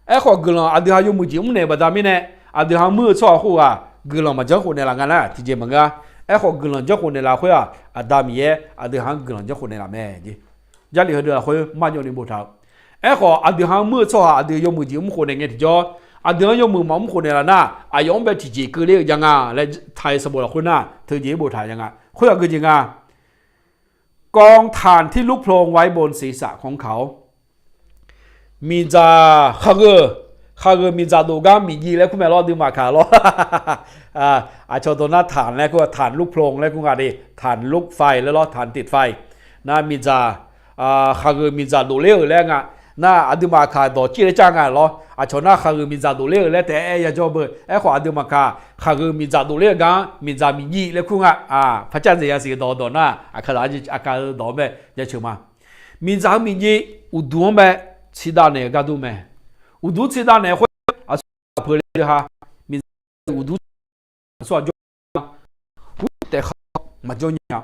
Aerkhawf guiqlanq aqdui ha yawmuiq jeq mrnaeq-eu baqda mirnae, aqdui ha muir-eu tsawrhaq khoerghaq guiqlanq maqjanr khof naeqlaf nga laer-aq, tiqjeq maqngeur-a. Aerkhawf guiqlanq janr khof naeqlaf khoer-aq, aqda Miqyaer aqdui ha-anr guiqlanq janr khof naeqlaf mae. Jarlif heudeuq lafkhoer marjawv ni boftaq-eu. Aerkhawf aqdui ha muir-eu tsawrhaq aqdui yawmuiq jeq mr khof naeq ngae tiqjawr, aqdui-anr yawmuiq maqmr khof naeqlaf nar, aqyawf-anr bae tiqjeq keuvler-eu jav nga laer taq-eu sanqbof lafkhoer nar teujeq-ir boftaq-eu jav nga. Khoer-aq geujeq nga. กองถ่านที่ลุกโพลงไว้บนศีรษะของเขา Miqdzaq khaqgheu, khaqgheu miqdzaq dof gar miqjiv laer kur mae lawr, aqduimaf kaq lawr. Aqcawq dawq nar ถ่าน laer kur, ถ่านลุกโพลง laer kur nga de, ถ่านลุกไฟ laer lawr, ถ่านติดไฟ. Nar miqdzaq, khaqgheu miqdzaq dof ler-euq laer nga. Nar aqduimaf kaq dawq cir laer car nga lawr. Aqcawq nar khaqgheu miqdzaq dof ler-euq laer taef-aer yajawr beu. Aerkhawf aqduimaf kaq khaqgheu miqdzaq dof ler-euq gar miqdzaq miqjiv laer kur nga. Par car dzaeq yasiq dawq dawq nar, aqkaq-eu dawq-anr bae jaceuq ma. Miqdzaq-eu miqjiv uqduq-anr bae tsiqdav naeq-eu gar dur mae. Uqduq tsiqdav naeq khoer aqsur aqpeuq le dui ha, miqdzaq uqduq aqsur aqjawr, uqduq taef khaq maqjawr nya-a.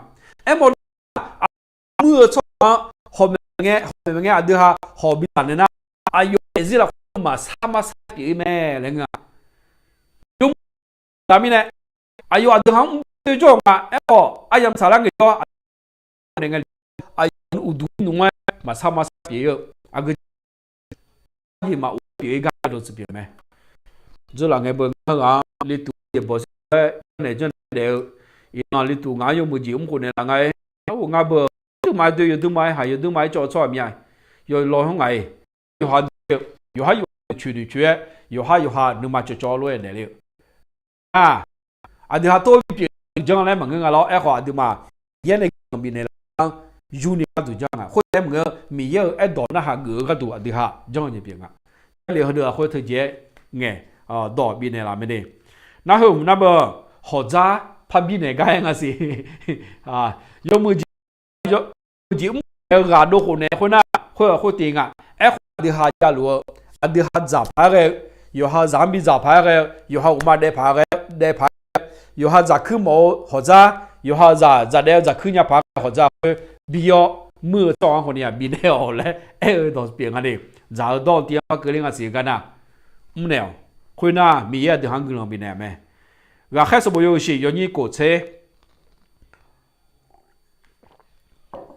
Aermawf nar, aqdui ha muir-eu tsawrhaq-anr hawq maeq ngae, hawq maeq ngae aqdui ha hawq bi taq naeq nar, aqyawf daefzir lafkhoer maqsar marsar pyeuf-ir mae laer ngeur-a. Yawmuiq baqda mirnae, aqyawf aqdui ha-anr mr doe jawr-eu nga. Aerkhawf aryamq saqlar ngaejawr, aqdui ha naeq ngae, aqyawf uqduq nmr-aer maqsar marsar pyeuf-ir-eu, aqgeu jeq maqof pyeuf-ir gar dawqtsuif pyeuf mae. Dzeurlaf ngae beu ngar heughaq-anr li tuq jeq bawq sar-aer janrnaeq janrnaeq daef-eu, iqnan li tuq ngaq-anr yawmuiq jeq mr khof naeqlaf nga-aer, arghof ngar beu, yawdui ma-aer doe, yawdui ma-aer haq, yawdui ma-aer cawv-eu tsawrhaq myav, yawlawr hawr ngaq-iq, yawqha, yawqhar yawqha noeqcoeq noeqcoeq-aer, yawqhar yawqha nuima cawv cawv lof-aer daefle-eu. Nar, aqdui ha tov bipyeuf janr laer maqngeur nga lawr. Aerkhawf aqduimaf Miqyaer nae guiqlanq bifnaeq laf-anr yurni gharduq janr nga. Khoertaef maqngeur, Miqyaer-euq aerdawq narhaq geuf-eu gharduq aqdui ha janr-eu jeq pyeuf nga. Jarlif heudeuq lafkhoer teujeq-aer ngaeq dawq bifnaeq laf mae de. Nar heu hmq nar beu, hawqdzar parbi naeq gar-aer nga siq. Yawmuiq jeq, yawmuiq jeq mr naeq-eu ghaq dov khof naeq khoernar, khoer-aq khoer tiv nga. Aerkhawf aqdui ha javluf-eu, aqdui ha dzaq paq-aer ghae-eu, yawqha zaq-anr bi dzaq paq-aer ghae-eu, yawqha uqma daef paq-aer ghae-eu, daef paq-aer, yawqha dzaqkuir mawf-eu hawqdzar, yawqha zaq dzaqdaef-eu dzaqkuir nya paq-aer ghae-eu hawqdzar khoer bi-awr, muir-eu tsawrhaq-anr khawf ni-aq bifnaeq-awq laer aer-eu dawq pyeuf nga de. Dzaq-eu dawr-eu tiv-anr par keuvler nga siq-eu gar nar, mrnaeq-awq. Khoernar Miqyaer aqdui ha-anr guiqlanq bifnaeq-a mae. Ghaqkhaer sanqbof yawhuiq shiq yawnyir kof tser.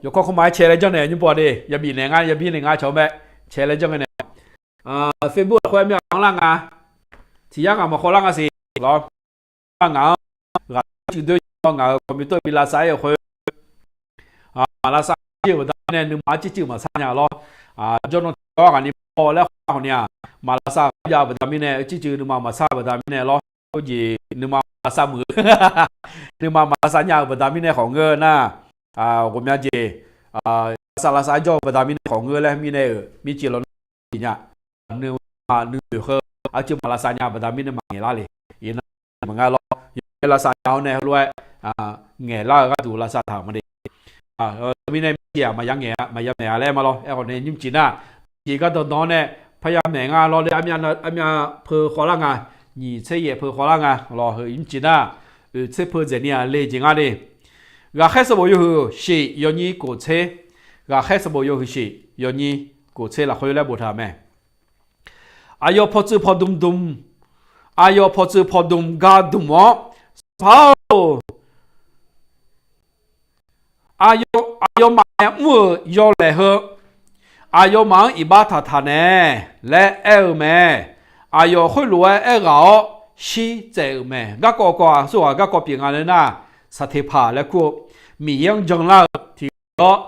Yawkawr kawrma-aer cae laer janrnaeq nymr pov de, yabif naeq nga, yabir naeq nga cawq-eu mae. Cae laer janr ngae naeq. Facebook lafkhoer armyaq anrlar nga. Tiq yar ngaq maqkhawv lar nga siq lawr. Ngaq-anr ghaq cuiv doer-awr ngaq-euq computer bi lavsav-aer-eu khoer, maqlavsav-aer-eu baqda mirnae nuima-anr circuiv maqsar nya lawr. Jawrnan tiqjawr ngaq ni paw laer khawf lar khawf ni-aq, maqlavsav ghaq jav-eu baqda mirnae circuiv nuima maqsar-eu baqda mirnae lawr. Khoerjeq nuima maqlavsav muiq-eu, nuima maqlavsav nya-euq baqda mirnae khawf ngeur nar, ghawqmya jeq lavsav lavsav-aer jawr-eu baqda mirnae khawf ngeur laer mirnae-euq mircif lawnmr jeq nya. Nuima nuinoeq heu aqcuiv maqlavsav nya-eu baqda mirnae maqngaeq lar le. Iqnan maqnga lawr, yawqha lavsav nya-awr nae heulof-aer ngaeq lar-eu gharduq lavsav taq-euq ma de. Mirnae mircif-aq maqya ngaeq-a, maqya maeq-a laer ma lawr. Aerkhawf nae nymrcif nar, jeq gardanqdan-awr nae parya maeq nga lawr le, armyav peu khawv lar nga, nyiq tser yaef peu khawv lar nga lawr. Heu nymrcif nar, oeq tser peu dzaeq ni-aq le jeq nga de. Ghaqkhaer sanqbof yawhuiq shiq yawnyir kof tser, ghaqkhaer sanqbof yawhuiq shiq yawnyir kof tser lafkhoer laer boftaq-euq mae. Aqyawf pawqtsuif pawqdmq dmq, aqyawf pawqtsuif pawqdmq gar dmq-awr, Sanqpaq-or, aqyawfmaf nae mr-euq yawlaeq heu aqyawfmaf-anr iqbax taqtaq nae laer aer-eu mae. Aqyawf khoerlof-aer aerghaq-awr shirtsaev-euq mae. Garkawv kawv-aq, aqsurghaq garkawv pyeuf nga laer nar, Saqteqpaq laer kur-eu, Miqyaer-anr janlar-eu tiq ghaq-awr,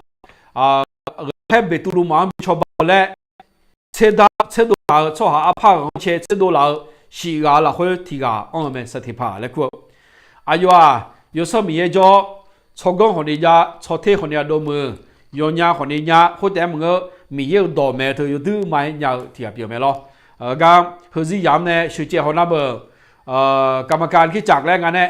ghaqkhaer Beqtuvluv maf-anr bi cawba-eu laer tserdar tserdov laf-eu tsawrhaq arpar ghaq-anr cae tserdov laf-eu shif ghaq-eu lafkhoer tiq ghaq anr-eu mae. Saqteqpaq laer kur-eu, aqyawf-aq, Yawsanr Miqyaer jawr-awr, tsawrganr khawf ni jav, tsawrter khawf ni jav dovmuiq, yawnya khawf ni nya, khoertaef-aer maqngeur, Miqyaer-euq dawq maeq-eu teu yawduir ma-aer nya-eu tiq ghaq pyeuf-eu mae lawr. Gar heuzir yamq nae sheuqcaev haw nar beu, กรรมการคริสตจักร laer nga nae,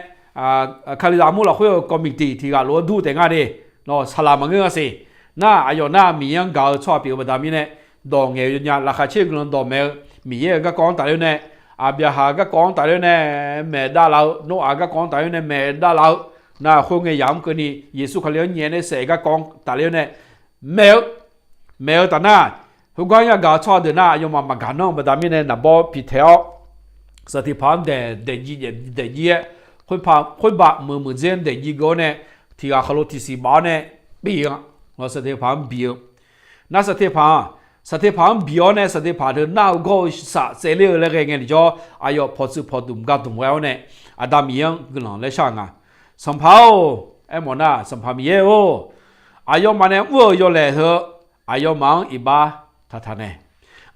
Kalizaq armur lafkhoer-eu committee tiq ghaq lof-aer dur taef nga de. Nawr saqlaq maqngeur nga siq. Nar aqyawf nar Miqyaer-anr gaq-eu tsawrhaq pyeuf-eu baqda mirnae, dawq ngaeq-eu yawnya laqkhaq caer-eu guiqlanq dawq maeq-eu, Miqyaer-euq garkawv-anr tafler-awr nae, Aqbyaqhaq-euq garkawv-anr tafler-awr nae maeq davlaf-eu, Noraq-euq garkawv-anr tafler-awr nae maeq davlaf-eu, nar khoerngae yamq-anr keuvni Yeqsur Kali-anr nyaef nae saef-euq garkawv-anr tafler-awr nae maeq-eu, maeq-eu taf nar, khoergar yagaq-eu tsawrhaq deuq nar aqyawfmaf maqgaq nanr-eu baqda mirnae naqbawr piqtaeq-awr, Saqteqpaq-anr daeq, daeq jiv, daeq jiv-aer, khoerpa, khoerbav muiq muiqdzer-anr daeq jiv geu-awr nae, tiq ghaq khaqlo tiqsiq baf-awr nae, bif-eu, Saqteqpaq-anr bif-eu. Nar Saqteqpaq-anr, Saqteqpaq-anr bif-awr nae Saqteqpaq deuq nar-eu gawr-eu saq tsaevler-eu laer ghae ngae tiqjawr, aqyawf pawqtsuif pawqdmq gardmq ghae-awr nae, Aqda Miqyaer-anr guiqlanq laer shar-eu nga. Sanqpaq-or, aermawf nar, Sanqpaq Miqyaer-or, aqyawfmaf nae mr-euq yawlaeq heu, aqyawfmaf-anr iqbax taqtaq nae,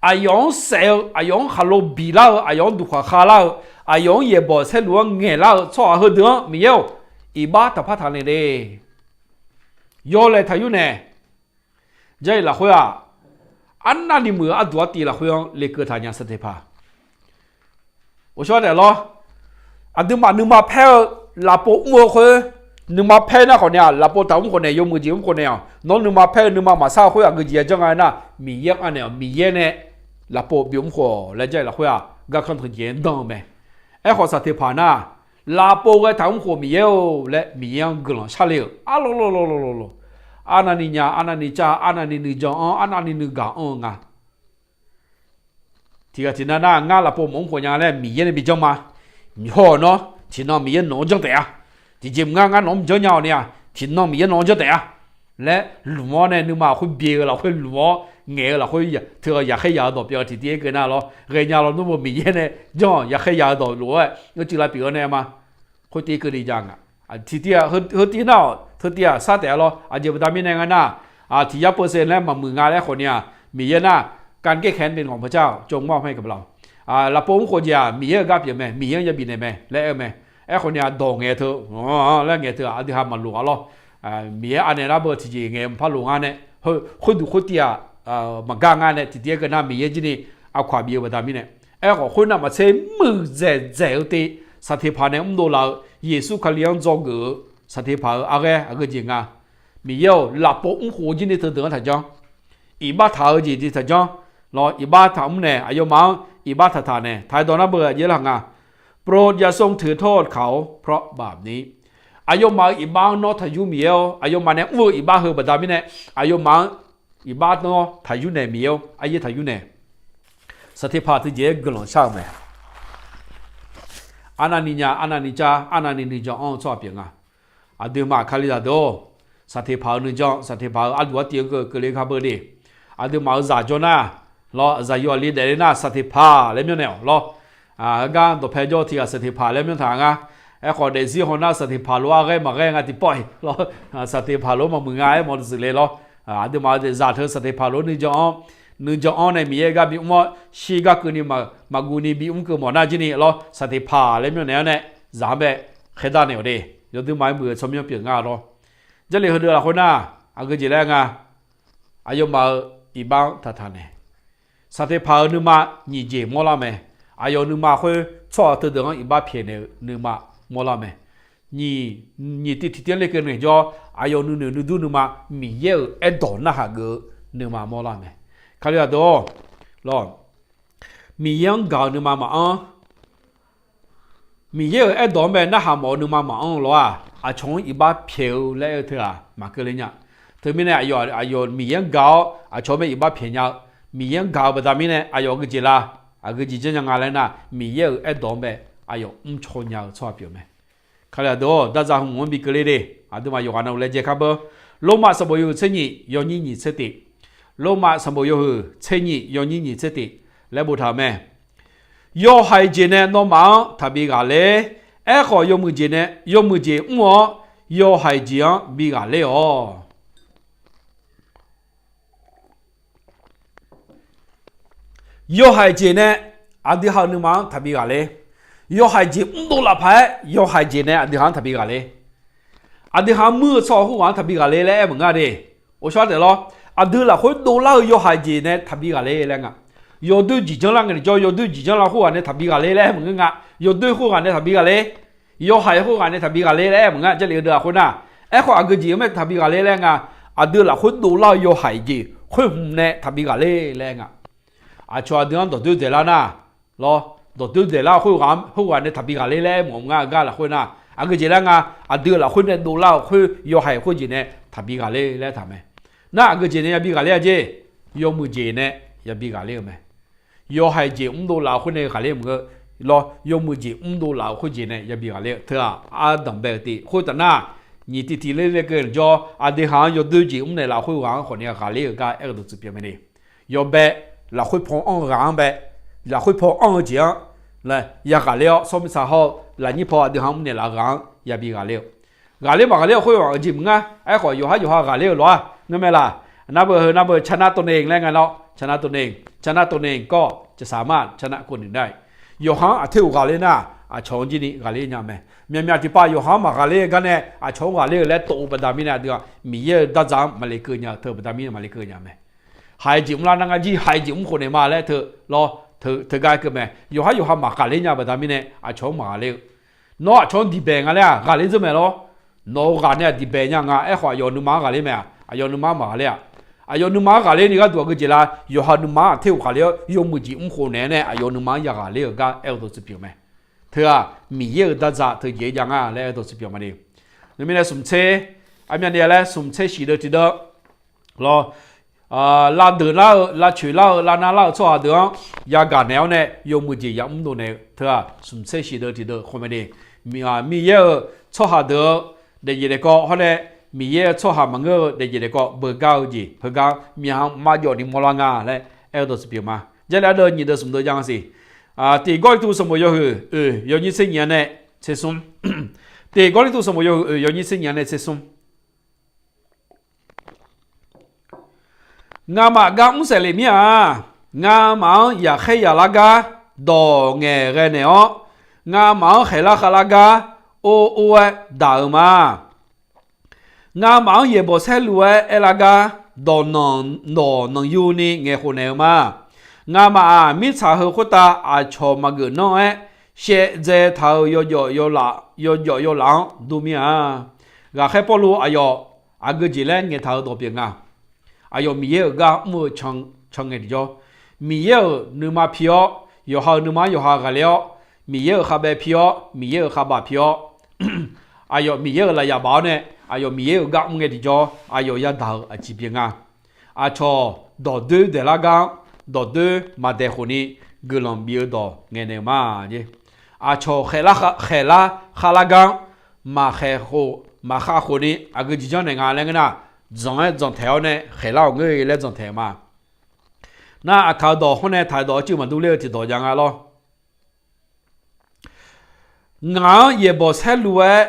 aqyawf-anr saef-eu, aqyawf-anr khaqlo biqlar-eu, aqyawf-anr duqkhaq khavlar-eu, aqyawf-anr yaeqbawq saerluf-anr ngaeqlar-eu tsawrhaq heudeuq-anr Miqyaer-or, iqbax taqpar taq naeq le. Yawlaeq taqyur naeq. Jarlif lafkhoer-aq, arnavni muiq-eu arduq artiv lafkhoer-anr lekeuv taq nya Saqteqpaq. Ghawqshawr taef lawr. Aqduimaf nuima paer-eu lafpov mr-eu khoer, nuima paer nar khawf nae-aq, lafpov taq mr khawf nae, yawmuiq jeq mr khawf nae-awq. Nawr nuima paer-eu nuima maqsar-eu khoer aqgeu jeq ya janr nga nar, Miqyaer-anr anaeq-awq. Miqyaer nae lafpov byov mr khawf laer Jarlif lafkhoer-aq, garkanr teujeq-anr danr-eu mae. Aerkhawf Saqteqpaq nar, lafpov ghae taq mr khof Miqyaer-or laer Miqyaer-anr guiqlanq sharle-euq arlawr lawr lawr lawr lawr lawr. Arnavni nya, arnavni cav, arnavni nuijan anr, arnavni nuigaq anr-eu nga. Tiqghaq tiqnan nar ngar lafpov maqmr khof nya laer Miqyaer nae bi janr ma. Haw nawr tiqnan Miqyaer nawq-anr janr taef-a. Tiqjeq mq ngar ngar nawq-anr mq janr nya-awq ni-aq, tiqnan Miqyaer nawq-anr janr taef-a laer lmq-awr nae nuima khoer byae-eu lafkhoer lmq-awr ngaeq-eu lafkhoer teu-eu yaqkhaer yaq-eu dawq pyeuf-eu tiqtiv-aer keuv nar lawr, ghaenya lawr nmr-eu Miqyaer nae janr-awq yaqkhaer yaq-eu dawq lof-aer yawcuiv lavpyeuf-awr nae ma. Khoer tiv keuvni ja nga. Tiqtiv-aq heutiv nar-awq, teutiv-aq sar taef-a lawr. Aqjeq baqda mirnae nga nar, tiq yar peuv se laer maqmuiq nga laer khawf ni-aq, Miqyaer nar, การแก้แค้นเป็นของพระเจ้า จงมอบให้กับเรา Lafpov mr khof jeq-aq Miqyaer-euq gar pyeuf mae, Miqyaer-anr yabif naeq mae laer aer-eu mae. Aerkhawf ni-aq dawq ngaeq teu laer ngaeq teu-aq aqdui ha maqloq-a lawr. Miqyaer anaeq nar beu tiqjeq ngaeq mqpar loq nga nae, khoerduq khoertiv-aq maqgar nga nae tiqtiv-aer keuv nar Miqyaer jir ni aqkawq-aq bif-eu baqda mirnae. Aerkhawf khoernav maqtser muiqdzaeq dzaeq-eu te, Saqteqpaq nae mrdov laf-eu Yeqsur Kali-anr dzawgeuf-eu Saqteqpaq-euq arghaer aqgeu jeq nga. Miqyaer-awq lafpov mr khof jir ni teudeuq-anr taqjanr. Iqbax taq-eu jeq jeq taqjanr. Lawr iqbax taq mr nae aqyawfmaf-anr iqbax taqtaq nae taq-aer dawq nar beu aqjeq lar nga. โปรดอย่าทรงถือโทษเขาเพราะบาปนี้ Aqyawfmaf-euq iqbax-anr nawr taqyur Miqyaer-awr, aqyawfmaf nae mr-eu iqbax heu baqda mirnae, aqyawfmaf-anr iqbax nawr taqyur naeq Miqyaer-awr, aryaer taqyur naeq. Saqteqpaq teujeq-aer guiqlanq shar-eu mae. Arnavni nya, arnavni cav, arnavni nuijan anr-eu tsawrhaq pyeuf nga. Aqduimaf Kalizaq deuq-or, Saqteqpaq-euq nuijan, Saqteqpaq-euq arduq artiv-anr keuv keuvle gar beu de. Aqduimaf-euq zaq jawr nar, lawr zaqyo aqli daefle nar Saqteqpaq laer myanrnaeq-awq lawr. Heugar dawqpae jawr-eu tiq ghaq Saqteqpaq laer myanrtaq nga. Aerkhawf daefzir haw nar Saqteqpaq lof-aer ghaer maqghaer nga tiqpawf-iq lawr. Saqteqpaq lof-aer maqmuiq nga aer mawf-eu teuq le lawr. Aqduimaf-euq zaq teu Saqteqpaq lof-aer nuijan anr, nuijan anr nae Miqyaer gar bimr-awr shirgar keuvni maqguv ni bimr keuv mawf nar jir ni lawr Saqteqpaq laer myanrnaeq-awr nae zaq-anr bae khaerdar naeq-awq de. Yawduimaf-aer muiq-eu tsawrmyanr pyeuf nga lawr. Jarlif heudeuq lafkhoer nar, aqgeu jeq laer nga. Aqyawfmaf-euq iqbax-anr taqtaq nae, Saqteqpaq-euq nuima nyiq jeq mawrlar mae. Aqyawf nuima khoer tsawrhaq teudeuq-anr iqbax pyaeqnaeq-eu nuima mawrlar mae. Nyiq, nyiq tiv tiqtiv-anr lekeuv naeq jawr, aqyawf nuinoeq nuidur nuima Miqyaer-euq aerdawq narhaq geuf-eu nuima mawrlar mae. Kalizaq deuq-or, lawr, Miqyaer-anr gaq-eu nuima maqanr, Miqyaer-euq aerdawq-anr bae narhaq mawf-eu nuima maqanr-eu lawr-aq, aqcawq-anr iqbax pyaeq-eu laer aer-eu teu-aq maqkeuv le nya. Teumirnae aqyawf, aqyawf Miqyaer-anr gaq-awr aqcawq-anr bae iqbax pyaeq nya-eu, Miqyaer-anr gaq-eu baqda mirnae aqyawf aqgeu jeq la, aqgeu jeq janrnya nga laer nar, Miqyaer-euq aerdawq-anr bae aqyawf mrcaw nya-eu tsawrhaq pyeuf mae. Kalizaq deuq-or, darza hmq-anr bi keuvle de. Aqduimaf yawqghaq navluf laejae kar beu. Lormav sanqbof yawhuiq tser nyiq yawnyir nyiq tser tif, Lormav sanqbof yawhuiq tser nyiq yawnyir nyiq tser tif laer boftaq-euq mae. Yawhaiq jeq nae nawmaf-anr taqbi ghaqler. Aerkhawf yawmuiq jeq nae, yawmuiq jeq mr-awr yawhaiq jeq-anr bi ghaqler-awq. Yawhaiq jeq nae aqdui ha-euq nuima-anr taqbi ghaqler. Yawhaiq jeq mrdov laf paq-aer yawhaiq jeq nae aqdui ha-anr taqbi ghaqler. Aqdui ha muir-eu tsawrhaq khoerghaq-anr taqbi ghaqler laer aer maqngeur de. Ghawqshawr taef lawr, aqdui lafkhoer dovlar-eu yawhaiq jeq nae taqbi ghaqler laer nga. Yawdoer jeq janrlar ngae tiqjawr, yawdoer jeq janrlar khoerghaq nae taqbi ghaqler laer aer maqngeur nga. Yawdoer khoerghaq nae taqbi ghaqler. Yawhaiq khoerghaq nae taqbi ghaqler laer aer maqngeur, Jarlif heudeuq-aq khoernar. Aerkhawf aqgeu jeq-anr mae taqbi ghaqler laer nga, aqdui lafkhoer dovlar-eu yawhaiq jeq khoer hmq nae taqbi ghaqler laer nga. Aqcawq aqdui-anr dawqdoer daeqlar nar, lawr, dawqdoer daeqlar-eu khoerghaq, khoerghaq nae taqbi ghaqler laer aer mawf-eu ngar gar lafkhoer nar, aqgeu jeq laer nga, aqdui lafkhoer nae dovlar-eu khoer yawhaiq khoer jeq nae taqbi ghaqler laer aertaq mae. Nar aqgeu jeq nae yabi ghaqler-a jer, yawmuiq jeq nae yabi ghaqler-eu mae. Yawhaiq jeq mrdov laf-eu khoer nae ghaqler maqngeur, lawr, yawmuiq jeq mrdov laf-eu khoer jeq nae yabi ghaqler-eu teu-aq ardanq bae-eu tiv. Khoertaf nar, nyiq tiv tiq ler nae keuv jawr, aqdui haq-anr yawdoer jeq mrnaeq laf-eu khoerghaq-anr khawf ni ghaqler-euq gar aer-eu dawqtsuif pyeuf mae ni. Yawbae, lafkhoer paw anr-eu ghaq-anr bae, lafkhoer paw anr-eu jeq-anr laer yaghaqler-awr, sawr mirtsaq hawr-eu lafnyir paw aqdui haq-anr mrnaeq laf-eu ghaq-anr yabi ghaqler-eu. Ghaqler maqghaqler-eu khoer-aq aqjeq maqngeur. Aerkhawf yawqhar yawqha ghaqler-eu lof-aer ngeur mae laq. Nar beu heu nar beu ชนะตนเอง laer nga lawr, ชนะตนเอง ชนะตนเอง ก็จะสามารถชนะคนอื่นได้. Yawqha-anr aqter ghaq ghaqler nar, aqcawq-anr jir ni ghaqler nya-eu mae. Myaqmyaq tiqpav yawqha-anr maqghaqler-eu gar nae aqcawq-anr ghaqler-eu laer tov-eu baqda mirnae aqdui-aq Miqyaer-euq dardzaq-anr maqle keuv nya-eu teu baqda mirnae maqle keuv nya mae. Haiq jeq mrlar nar ngar jir haiq jeq mr khof naeq ma laer teu lawr, teugar keuv mae. Yawqhar yawqha maqghaqler nya baqda mirnae aqcawq-anr maqghaqler-eu. Nawr aqcawq-anr diqbae nga laer-aq ghaqler dzeur mae lawr. Nawq-eu ghaq nae-aq diqbae nya nga. Aerkhawf aqyawf nuima-anr ghaqler mae-aq, aqyawf nuima-anr maqghaqler-aq, aqyawf nuima-anr ghaqler ni gharduq aqgeu jeq la, yawqha nuima-anr aqter ghaq ghaqler-awr yawmuiq jeq mr khof naeq-aer nae aqyawf nuima-anr yaghaqler-euq gar aer-eu dawqtsuif pyeuf mae. Teu-aq Miqyaer-euq dardzaq teujeq-aer jav nga laer aer-eu dawqtsuif pyeuf ma ni. Nymrmirnae smqtser, armyavni laer smqtser shif deuv tiqdeuv lawr, lavdeuq lar-eu, lavcoeq lar-eu, lavnar lar-eu tsawrhaq deuq-anr yagaq naeq-awr nae yawmuiq jeq yamr dov naeq-eu teu-aq smqtser shif deuv tiqdeuv khawf mae ni. Miqyaer-euq tsawrhaq deuq-eu daefjeq daefkawv hawr nae, Miqyaer-euq tsawrhaq maqngeur-eu daefjeq daefkawv beugar-eu jeq heugar-anr myavpyawq ni mawrlar nga laer aer-eu dawqtsuif pyeuf ma. Jarlif ardeuv nyiq deuv smq deuv jav nga siq. Tiq Gawrliqtu sanqbof yawhuiq oeq yawnyir tser nyiq-anr nae tser smr. Tiq Gawrliqtu sanqbof yawhuiq oeq yawnyir tser nyiq-anr nae tser smr. Ngamaf gar mr saef lef mir-a. Ngamaf-anr yaqkhaer yaqlar gar dawq ngaeqghae naeq-awr, ngamaf-anr khaeqlar khavlar gar or or-aer daq-eu ma. Ngamaf-anr yaeqbawq saerlu-aer aerlar gar dawq nanq, dawq nanqyuni ngaeqkhof naeq-eu ma. Ngamaf-aq mirtsaq heu khoertav aqcawq maqgeuf nanr-aer shaevdzae taq-euq yawjawf yawlaf, yawjawf yawlaf-anr dur mir-a. Ghaqkhaer Pawrluv aqyawf aqgeu jeq laer ngaeqtaq-euq dawq pyeuf nga. Aqyawf Miqyaer-euq gar mr-eu can ngae tiqjawr, Miqyaer-euq nuima pi-awr, yawqha-euq nuima-anr yawqha ghaqler-awr, Miqyaer-euq khavbaev pi-awr, Miqyaer-euq khavbaq pi-awr, aqyawf Miqyaer-euq lafyaq baf-awr nae, aqyawf Miqyaer-euq gar mr ngae tiqjawr, aqyawf yadaq-euq aqjeq pyeuf nga. Aqcawq dawqdoer daeqlar gar-anr, dawqdoer maqdaeq khofni guiqlanq bif-eu dawq ngaeqnaeq-eu ma. Aqcawq khaeqlar, khaeqlar khavlar gar-anr, maqkhaeq khof maqkhav khofni aqgeu jeq janrnaeq nga laer ngeur nar, dzanq-aer dzanqtaeq-awr nae khaeqlar-awq ngeur laer dzanqtaeq ma. Nar aqkaq-eu dawq hawr nae taq-eu dawq-anr cuiv maqdur ler-eu tiqdawq jav nga lawr. Ngaq-anr yaeqbawq saerlu-aer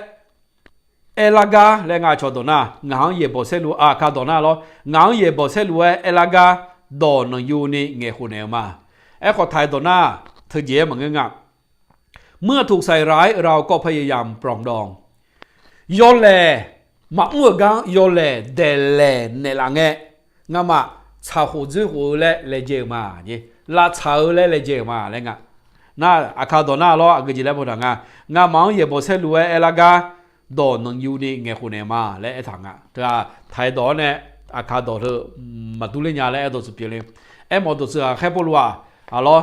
aerlar gar laer nga aqcawq dawq nar, ngaq-anr yaeqbawq saerlu, aqkaq dawq nar lawr, ngaq-anr yaeqbawq saerlu-aer aerlar gar dawq nanqyuni ngaeqkhof naeq-eu ma. Aerkhawf taq-eu dawq nar, teujeq-aer maqngeur nga. เมื่อถูกใส่ร้าย เราก็พยายามปรองดอง Yawlaeq maqmr-euq gar-anr yawlaeq daeqlaeq naeqlaf ngae, ngamaf tsaqkhof dzoerkhof-eu laer laejae-euq ma. Lavtsaq-eu laer laejae-euq ma laer nga. Nar aqkaq dawq nar lawr aqgeu jeq laer boftaq nga. Ngamaf-anr yaeqbawq saerlu-aer aerlar gar dawq nanqyuni ngaeqkhof naeq ma laer aertaq nga. Teu-aq taq-eu dawq-awr nae aqkaq dawq teu maqdur ler nya laer aer dawqtsuif pyeuf le. Aermawf dawqtsuif ghaqkhaer Pawrluv-aq, aqlawr,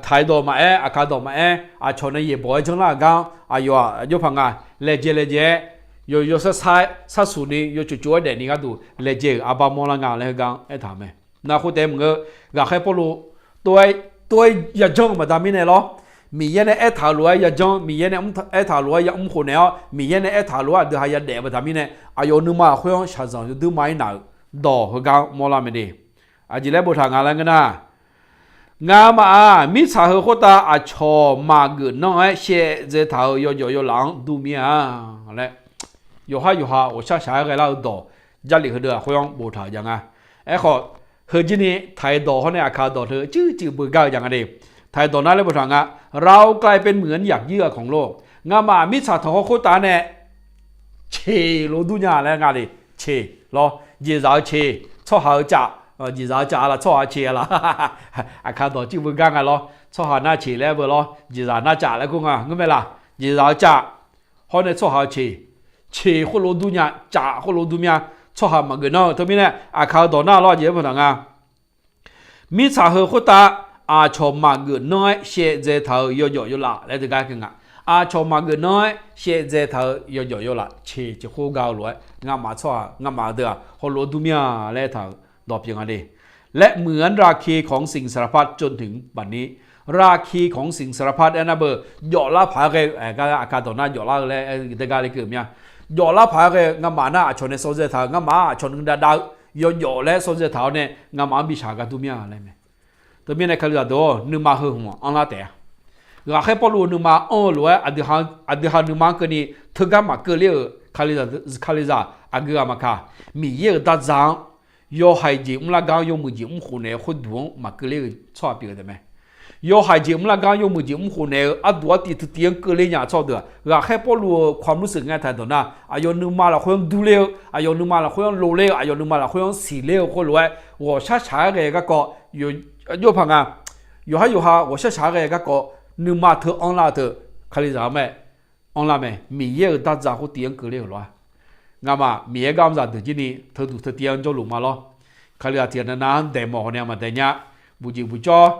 taq-eu dawq maqaer, aqkaq dawq maqaer, aqcawq nae yaeqbawq-aer janrlar-euq gar-anr aqyawf-aq aqjox paq nga, laejae laejae-aer yawqyawq sar sar-aer sharsuq ni yawtsuf tsuf-aer daefni gharduq laejae-euq arbar mawrlar nga laer heugar-anr aertaq-euq mae. Nar khoertaef maqngeur, ghaqkhaer Pawrluv tov-aer, tov-aer yajanr-eu baqda mirnae lawr, Miqyaer nae aertaq-euq lof-aer yajanr, Miqyaer nae aertaq-euq lof-aer yamr khof naeq-awr, Miqyaer nae aertaq-euq lof-aer aqdui ha yadaef-eu baqda mirnae, aqyawf nuima lafkhoer-anr shaqzanq yawdur ma-ir naq-euq dawq heugar-anr mawrlar mae de. Aqjeq laer boftaq nga laer ngeur nar, ngamaf-aq mirtsaq heu khoertav aqcawq maqgeuf nanr-aer shaevdzae taq-euq yawjawf yawlaf-anr dur mir-a laer, yawqhar yawqha ghawqshaq shaq-aer ghaelar-eu dawq Jarlif heudeuq lafkhoer-anr boftaq-euq jav nga. Aerkhawf, heujir ni taq-eu dawq hawr nae aqkaq dawq teu cuiv cuiv beugar-eu jav nga de. Taq-eu dawq nar laer boftaq nga, เรากลายเป็นเหมือนหยักเยือกของโลก Ngamaf mirtsaq tanqkhawr khoertav nae ceq lof dur nya laer nga de. Ceq lawr, jeqzaq-eu ceq, tsawrhaq-eu caf, jeqzaq-eu caf-a laf, tsawrhaq-eu ceq-a laf. Aqkaq dawq cuiv beugar nga lawr, tsawrhaq nar ceq laer beu lawr, jeqzaq nar caf laer kur nga ngeur mae laq. jeqzaq-eu caf, hawr nae tsawrhaq-eu ceq, ceq khoerlof dur nya, caf khoerlof dur mya, tsawrhaq maqgeuf nanr-eu teumirnae aqkaq-eu dawq nar lawr, aqjeq-aer paqnaq nga. Mirtsaq heu khoertav aqcawq maqgeuf nanr-aer shaevdzae taq-euq yawjawf yawlaf laer deugar keuv nga. Aqcawq maqgeuf nanr-aer shaevdzae taq-euq yawjawf yawlaf ceq ceq khoer ga-eu lof-aer, ngamaf tsawrhaq ngamaf deuq-aq hawlof-aer dur mir-a laer taq-euq dawq pyeuf nga de. และเหมือนราคีของสิ่งสารพัดจนถึงบัดนี้ ราคีของสิ่งสารพัด aernar beu, jawflar paq-aer ghae-eu, aqkar dawq nar jawflar-eu laer deugar le keuv mir-a. Jawflar paq-aer ghae-eu ngamaf nar aqcawq nae sawvdzae taq-eu, ngamaf-anr aqcawq nuidav dav-eu yawjawf laer sawvdzae taq-awr nae ngamaf-anr bi shaq gar dur mir-a laer mae. Teumirnae kalizaq deuq-awr, nuima heu hmq-anr anrlar taef-a. Ghaqkhaer Pawrluv-eu nuima anr-eu lof-aer, aqdui ha nuima-anr keuvni teugar maqkeuv ler-euq, kalizaq aqgeu ghaq maqkaq, Miqyaer-euq dardzaq-anr, yawhaiq jeq mrlar gar-anr yawmuiq jeq mrkhof naeq-eu khoerduq-anr maqkeuv ler-euq tsawrhaq pyeuf-eu taef mae. Yawhaiq jeq mrlar gar-anr yawmuiq jeq mrkhof naeq-eu arduq artiv teutiv-anr keuv ler nya tsawrhaq deuq-aq, ghaqkhaer Pawrluv-euq ความรู้สึก ngae taq dawq nar, aqyawf nuima lafkhoer-anr dur ler-eu, aqyawf nuima lafkhoer-anr lo ler-eu, aqyawf nuima lafkhoer-anr siq ler-eu khoerlof-aer, ghawqshar shaq-aer ghae-eu garkawv, jov paq nga. Yawqhar yawqha ghawqshar shaq-aer ghae-eu garkawv, nuima teu anrlar-eu teu, kalizaq-anr mae, anrlar mae. Miqyaer-euq dardzaq khoertiv-anr keuv ler-euq lof-a. Ngamaf Miqyaer gar mr zaqdeuq jir ni teuduq teutiv-anr jawrluf ma lawr. Kalizaq tiq ghaq navnav-anr daeq mawf khawf ni-a maqdaeq nya. Buqjeq buqcawr,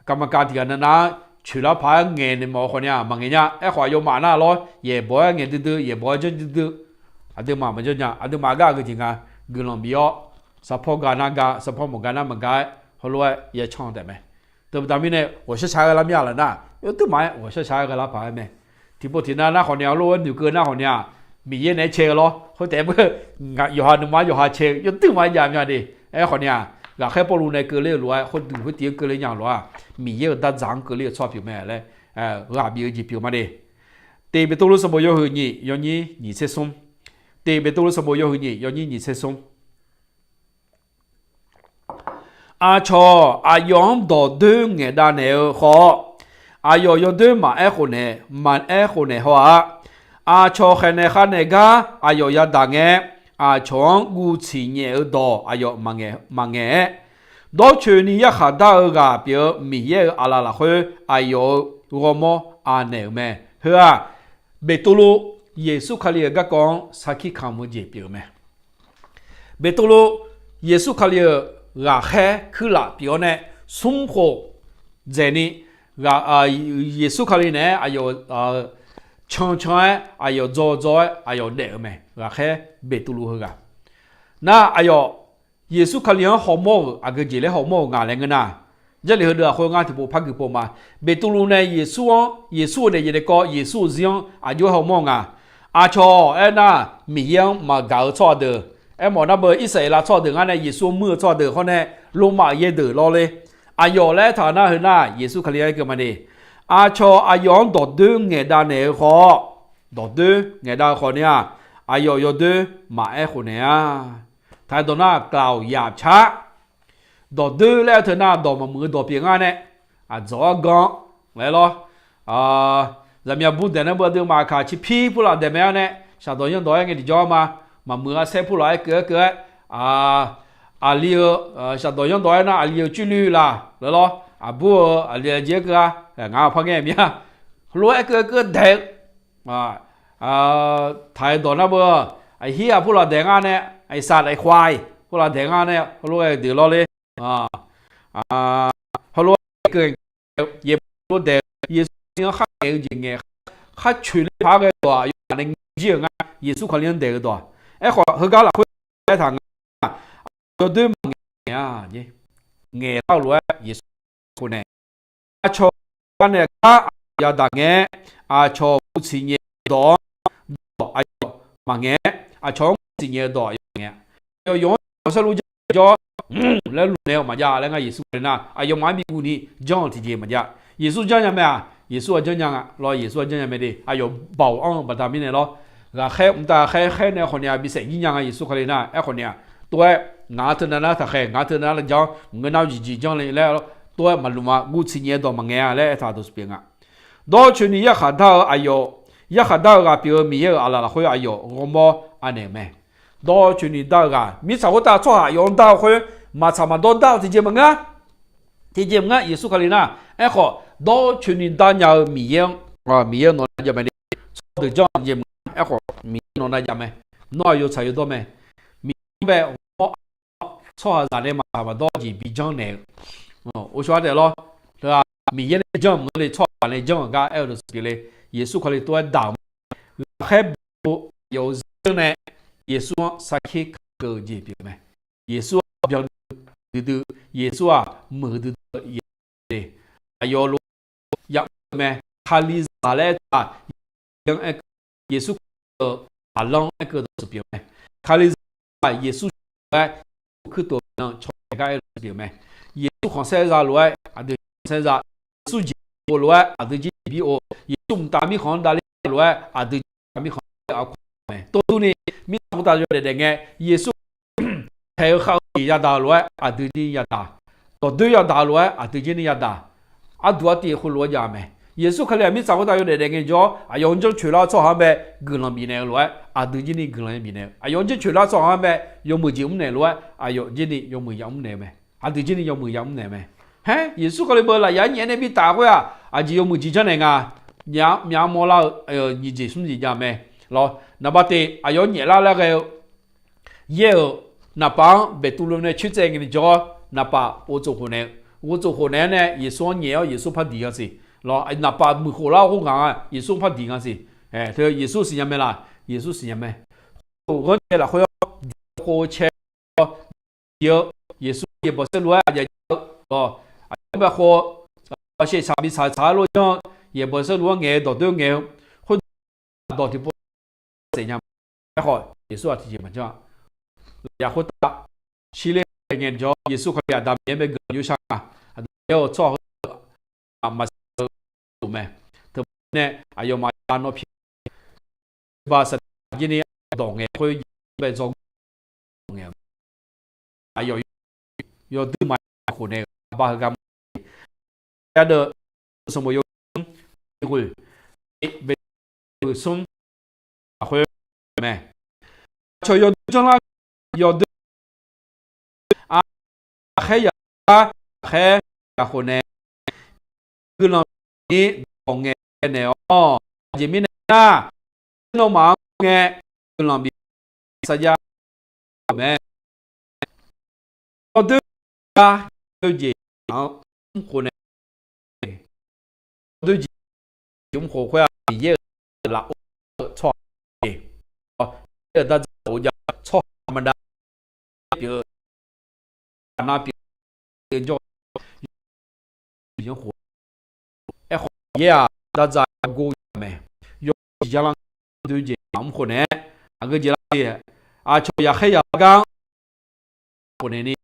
กรรมการ tiq ghaq navnav-anr coeqlar paq-aer ngaeq naeq mawf khawf ni-a maqngaeq nya. Aerkhawf aqyawfmaf nar lawr, yaeqbawq-aer ngaeq duidui, yaeqbawq-aer janr duidui. Aqduimaf maqjanr nya. Aqduimaf gar aqgeu jeq nga, guiqlanq bif-awr, sarpawr ga nar ga, sarpawr mawq ga nar mawq ga-aer heulof-aer yacanr taef mae. Teubaqda mirnae ghawqshar shaq-aer ghae lar mir-a laf nar, yawduirmaf-aer ghawqshar shaq-aer ghae lar paq-aer mae. Tiqpov tiqnav nar khawf ni-a, lof-aer noeqkeuv nar khawf ni-a, Miqyaer naeq-aer cae-eu lawr. Khoertaef beu, yawqha nuima-anr yawqha cae-eu yawduirmaf-aer jav mya de. Aerkhawf ni-a, ghaqkhaer Pawrluv nae keuvler-eu lof-aer, khoerduq khoertiv-anr keuvler nya-eu lof-aq, Miqyaer-euq dardzaq-anr keuvler-eu tsawrhaq pyeuf mae laer, ghaq bif-eu jeq pyeuf ma de. Tiq Beqtuvluv sanqbof yawhuiq nyiq yawnyir nyiq tser smr. Tiq Beqtuvluv sanqbof yawhuiq nyiq yawnyir nyiq tser smr. Aqcawq aqyawf-anr dawqdoer ngaeqdav naeq-eu khawf, aqyawf yawdoer maqaer khof naeq, maqaer khof naeq haw-aq. Aqcawq khaeqnaeq khavnaeq gar aqyawf yadaq ngae, aqcawq-anr guv tsiqnyaef-eu dawq aqyawf maqngaeq-aer, dawrcoeni yarkhaq dar-eu ghaq pyeuf-eu Miqyaer-euq aqlaf lafkhoer aqyawf-euq ghawrmawr anaeq-euq mae. Heu-aq, Beqtuvluv Yeqsur Kali-euq garkawv-anr sarkir kamq-eu jeq pyeuf-eu mae. Beqtuvluv Yeqsur Kali-euq ghaqkhaer kuirlaf pyeuf-awr nae, smr khof dzaeqni, Yeqsur Kali naeq-aer aqyawf cancan-aer, aqyawf dzaw dzaw-aer aqyawf daef-eu mae. Ghaqkhaer Beqtuvluv heughaq nar, aqyawf Yeqsur Kali-anr hawmawr-euq aqgeu jeq laer hawmawr-euq nga laer ngeur nar, Jarlif heudeuq-aq khoer ngar tiqpov par gui pov ma. Beqtuvluv nae Yeqsur-anr, Yeqsur-euq daefjeq daefkawv, Yeqsur-euq zir-anr aqjox-aer hawmawr nga. Aqcawq aernar, Miqyaer-anr maqgaq-eu tsawrhaq deuq, aermawf nar beu Irsaqleqlav tsawrhaq deuq ngar nae Yeqsur-anr muir-eu tsawrhaq deuq hawr nae, Lormav-euq yaerdeuq lawr ler. Aqyawf laer aertaq nar, heu nar Yeqsur Kali-anr aer keuv ma de. Aqcawq aqyawf-anr dawqdoer ngaeqdav naeq-eu khawf, dawqdoer ngaeqdav-eu khawf ni-aq, aqyawf yawdoer maqaer khof naeq-a. Taq-aer dawq nar, กล่าวหยาบช้า. Dawqdoer laer aer teu nar, dawq maqmuiq-eu dawq pyeuf ngar nae, aqdzawq-anr gan laer lawr. Zaqmiq aqbur daeq nar beu aqduimaf kaq cipir purlaf daeq mae-ar nae, shaqdawq yanrdawq-aer ngae tiqjawr ma. Maqmuiq-eu arsar purlaf-aer keuv-aer keuv-aer, aqli-eu, shaqdawq yanrdawq-aer nar aqli-eu cuirluiv laf laer lawr. Aqbur-eu aqli-eu jeq-aer keuv-a, ngaq-anr par ngaer mir-a. Heulof-aer keuv-aer keuv daeq-eu taq-aer dawq nar beu, aqhir-aq purlaf daeq ngar nae, aqsaq aqkhoa-iq purlaf daeq ngar nae heulof-aer deuq lawr ler. Heulof-aer keuv-aer, yaeqbawq daeq-eu Yeqsur-anr khar ngaeq-eu jeq ngaeq, khar coeq ler paq-aer ghae dawq-aq, yawqghaq nae ngae jir-euq ngar, Yeqsur Kali-anr daeq-eu dawq. Aerkhawf heugar lafkhoer aertaq nga, yawdoer maqngaeq-a. Ngaeqlar-eu lof-aer Yeqsur khof naeq, aqcawq gar nae gar aqyawf yadaq ngae, aqcawq guv tsiqnyaef-eu dawq-anr dawq aqyawf maqngaeq-aer, aqcawq-anr guv tsiqnyaef-eu dawq aqyawf maqngaeq-a. Aqyawf yawf-anr yawqha saerlu jar jawr laer luf naeq-eu maqjav laer ngar Yeqsur le nar, aqyawfmaf-anr bi guv ni janr-euq tiqjeq maqjav. Yeqsur janrnya mae-aq, Yeqsur-aq janrnya nga lawr, Yeqsur-aq janrnya mae de. Aqyawf baoq anr-eu baqda mirnae lawr. Ghaqkhaer mqtav khaer khaer nae khawf ni-aq bisaef jir nya nga Yeqsur Kali nar, aerkhawf ni-aq, tov-aer ngaq-anr teu nav nar taqkhaer, ngaq-anr teu nav lar jan, ngeur nar-eu jeqjeq janr le laer tov-aer maqluf ma, guv tsiqnyaef-eu dawq maqngaeq-a laer aertaq dawq pyeuf nga. Dawrcoeni yarkhaq dar-eu aqyawf, yarkhaq dar-eu ghaq pyeuf-eu Miqyaer-euq aqlaf lafkhoer aqyawf ghawrmawr anaeq-euq mae. Dawrcoeni dar-eu ghaq, mirtsaq khoertav tsawrhaq aqyawf-anr dar-eu khoer, maqtsaq maqdawr dar-eu tiqjeq maqngeur-a. Tiqjeq maqngeur-a, Yeqsur Kali nar, aerkhawf dawrcoeni darnya-eu Miqyaer-anr, Miqyaer-anr nawq nar jav mae ni. deuq janr-eu jeq maqngeur. Aerkhawf, Miqyaer nawq nav jav mae. Nawr aqyawf tsaq yawdawr mae. Miqyaer-anr bae ghawrmawr tsawrhaqzaq nae maqtsaq maqdawr jeq bi janrnaeq-eu, ghovshaw-aer taef lawr. Teughaq Miqyaer nae janr maqngeur le, tsawrhaqzaq nae janr-euq gar aer-eu dawqtsuif pyeuf le. Yeqsur Kali tov-aer daq-euq mae. Ghaqkhaer bo-eu aqyawf-euq zir-anr nae Yeqsur-anr sarkir kakeuv-eu jeq pyeuf mae. Yeqsur-aq byan duidui, Yeqsur-aq muiq duidui-eu Yeqsur le. Aqyawf lof-aer yamr-eu mae. Kalizaq laer aer-eu-aq, Yeqsur Kali-euq aqlanr aerkeuv dawqtsuif pyeuf mae. Kalizaq-aq Yeqsur lof-aer kuirtof nan caw-aer gar aer-eu dawqtsuif pyeuf mae. Yeqsur khanqsaer za lof-aer aqdui khanqsaer za. Yeqsur jeq-eu lof-aer aqdui jeq bi-or. Yeqsur mqtav mirkhanq-anr davler lof-aer aqdui jeq mirkhanq-anr davler-eu mae. Tov durni, mirtsaq khoertav yawdaef daef ngae, Yeqsur taeq-eu khav-eu jeq yadaq-eu lof-aer aqdui jir ni yadaq. Dawqdoer yadaq-eu lof-aer aqdui jir ni yadaq. Arduq artiv khoerlof-aer jav mae. Yeqsur Kali-aq mirtsaq khoertav yawdaef daef ngaejawr, aqyawf-anr jancoeq lar-eu tsawrhaq-anr bae guiqlanq bifnaeq-eu lof-aer aqdui jir ni guiqlanq ya bifnaeq-eu, aqyawf-anr jancoeq lar-eu tsawrhaq-anr bae yawmuiq jeq mrnaeq lof-aer aqyawf jir ni yawmuiq ya mrnaeq-eu mae. Aqdui jir ni yawmuiq ya mrnaeq-eu mae. Haer, Yeqsur Kali beu lafyaq-aer nyaef nae bitaf khoer-aq, aqjeq yawmuiq jeq janrnaeq nga. Myaq-anr mawrlar-eu nyiq jeq smr jeq jav mae. Lawr, naqba teq aqyawf-anr nyaeflar laer ghae-eu yaer-euq naqpaf-anr Beqtuvluv nae coertsaev ngae ni jawr-awr, naqpaf ghovtsof khof naeq-eu, ghovtsof khof naeq-aer nae Yeqsur-anr nyaef-awr Yeqsur par diq nga siq. Lawr, naqpaf muiqkhof lar-eu khoerghaq-anr Yeqsur-anr par diq nga siq. Teu Yeqsur siqnya mae laf? Yeqsur siqnya mae. Khof ghanrcae lafkhoer-anr diq-eu khov cae-awr, diq-eu Yeqsur yaeqbawq saerlu-aer aqyawf jav-eu lawr, aqyawf-anr bae khov, shaqshaq bi tsaq tsaq-aer lof janr-eu, yaeqbawq saerlu-anr ngaeq-eu dawqdoer ngaeq-eu, khoerdawq dawq tiqpov saef nya. Aerkhawf Yeqsur-aq tiqjeq maqjanr-a. Lafyaq khoertav shirler ngae jawr, Yeqsur Kali Aqda Miqyaer bae guiqlanq yurshar nga. Aqda Miqyaer-euq tsawrhaq heu-aq maqsiq-eu lof mae. Teubaqda nae aqyawfmaf ya nawr pyeuf. Ba saqdaq jir ni dawq ngaeq khoer bae dzawr ngaeq-eu mae. Aqyawf yawdui maqya khof naeq-eu aqba heugar ma. Yadeuq sanqbof yawghoe, ghoe, beqghoe smr lafkhoer mae. Aqcawq yawdui janrlar, yawdui aqkhaer yaqlar, aqkhaer yaqkhof naeq, guiqlanq bif ni dawq ngaeq naeq-awr, aqjeq mirnae nar, nawmaf-anr ngae guiqlanq bif sarjax-eu mae. Yawdoer gar yawdoer jeq-anr mrkhof nae, yawdoer jeq mrkhof khoer-aq, Miqyaer-euq lafov-eu tsawrhaq, Miqyaer-euq dardzaq-eu jav tsawrhaq maqdav pyeuf-eu, aqnav pyeuf-eu jawr-eu, yawdoer jeq-anr khof. Aerkhawf Miqyaer-aq dardzaq-aer gor ya mae. Yawdoer jeq janrlar, yawdoer jeq maqmr khof naeq-aer, aqgeu jeq lar-eu, aqcawq yaqkhaer yaqlar gar khof naeq ni,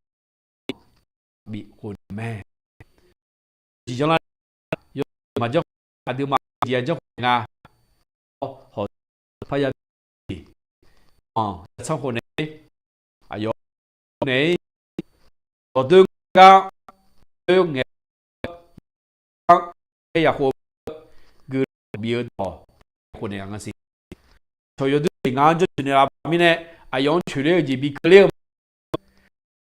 bif khof naeq mae. Jeq janrlar, yawdoer jeq maqjanr khof, aqduimaf jeq-a janr khof naeq nga. Hawq parya-anr, yatsanr khof naeq-ir, aqyawf naeq-ir, dawqdoer gar, doer ngaeq-eu gar, khaer yaqkhof-eu guiqlanq bif-eu dawq khof naeq-a nga siq. Cawq yawdoer jeq ngar-anr jawrcoeq naeqlaf baqda mirnae, aqyawf-anr coeqler-eu jeq bi keuvler-eu ma.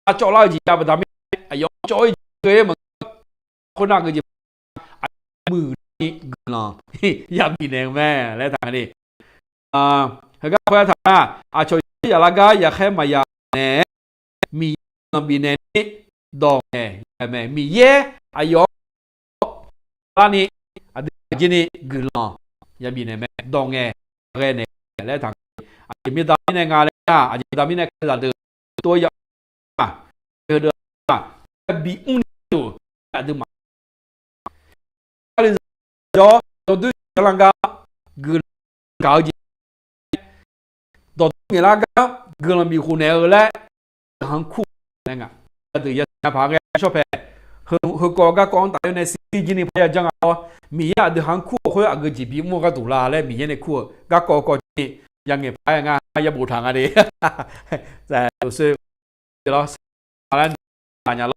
Arcawvlar-eu jeq jav baqda mirnae, aqyawf-anr cawv-ir jeq keuvler maqngeur. Khoernar geujeq, aqyawf muiqni guiqlanq yabif naeq-eu mae laer taq nga ni. Heugar khoer-a taq nar, aqcawq yaqkhaer yaqlar gar yaqkhaer maqya naeq-aer, Miqyaer guiqlanq bifnaeq ni dawq ngaeq mae. Miqyaer aqyawf-anr larni, aqdui jir ni guiqlanq yabif naeq mae, dawq ngaeq ghae naeq laer taq nga. Aqjeq mirda mirnae nga laer nar, aqjeq mirda mirnae kalizaq deuq tov-aer ya-a, heudeuq-aq, bi mrni duq aqduimaf kalizaq jawr, yawdoer jeq janrlar gar guiqlanq gaq-eu jeq, dawqdoer ngaeqlar gar guiqlanq bif khof naeq-eu laer, aqdui-anr kur-eu laer nga. Aqdui ya siqnya paq ghae shawr pae, heukawv garkawv-anr tafler nae sirjir ni parya janr nga lawr. Miqyaer aqdui-anr kur-eu khoer aqgeu jeq bimr-eu gharduq la laer Miqyaer nae kur-eu garkawv kawv jir ni yangaeq paq-aer ngar yabof taq nga de. Loqsoe lar nya lawr.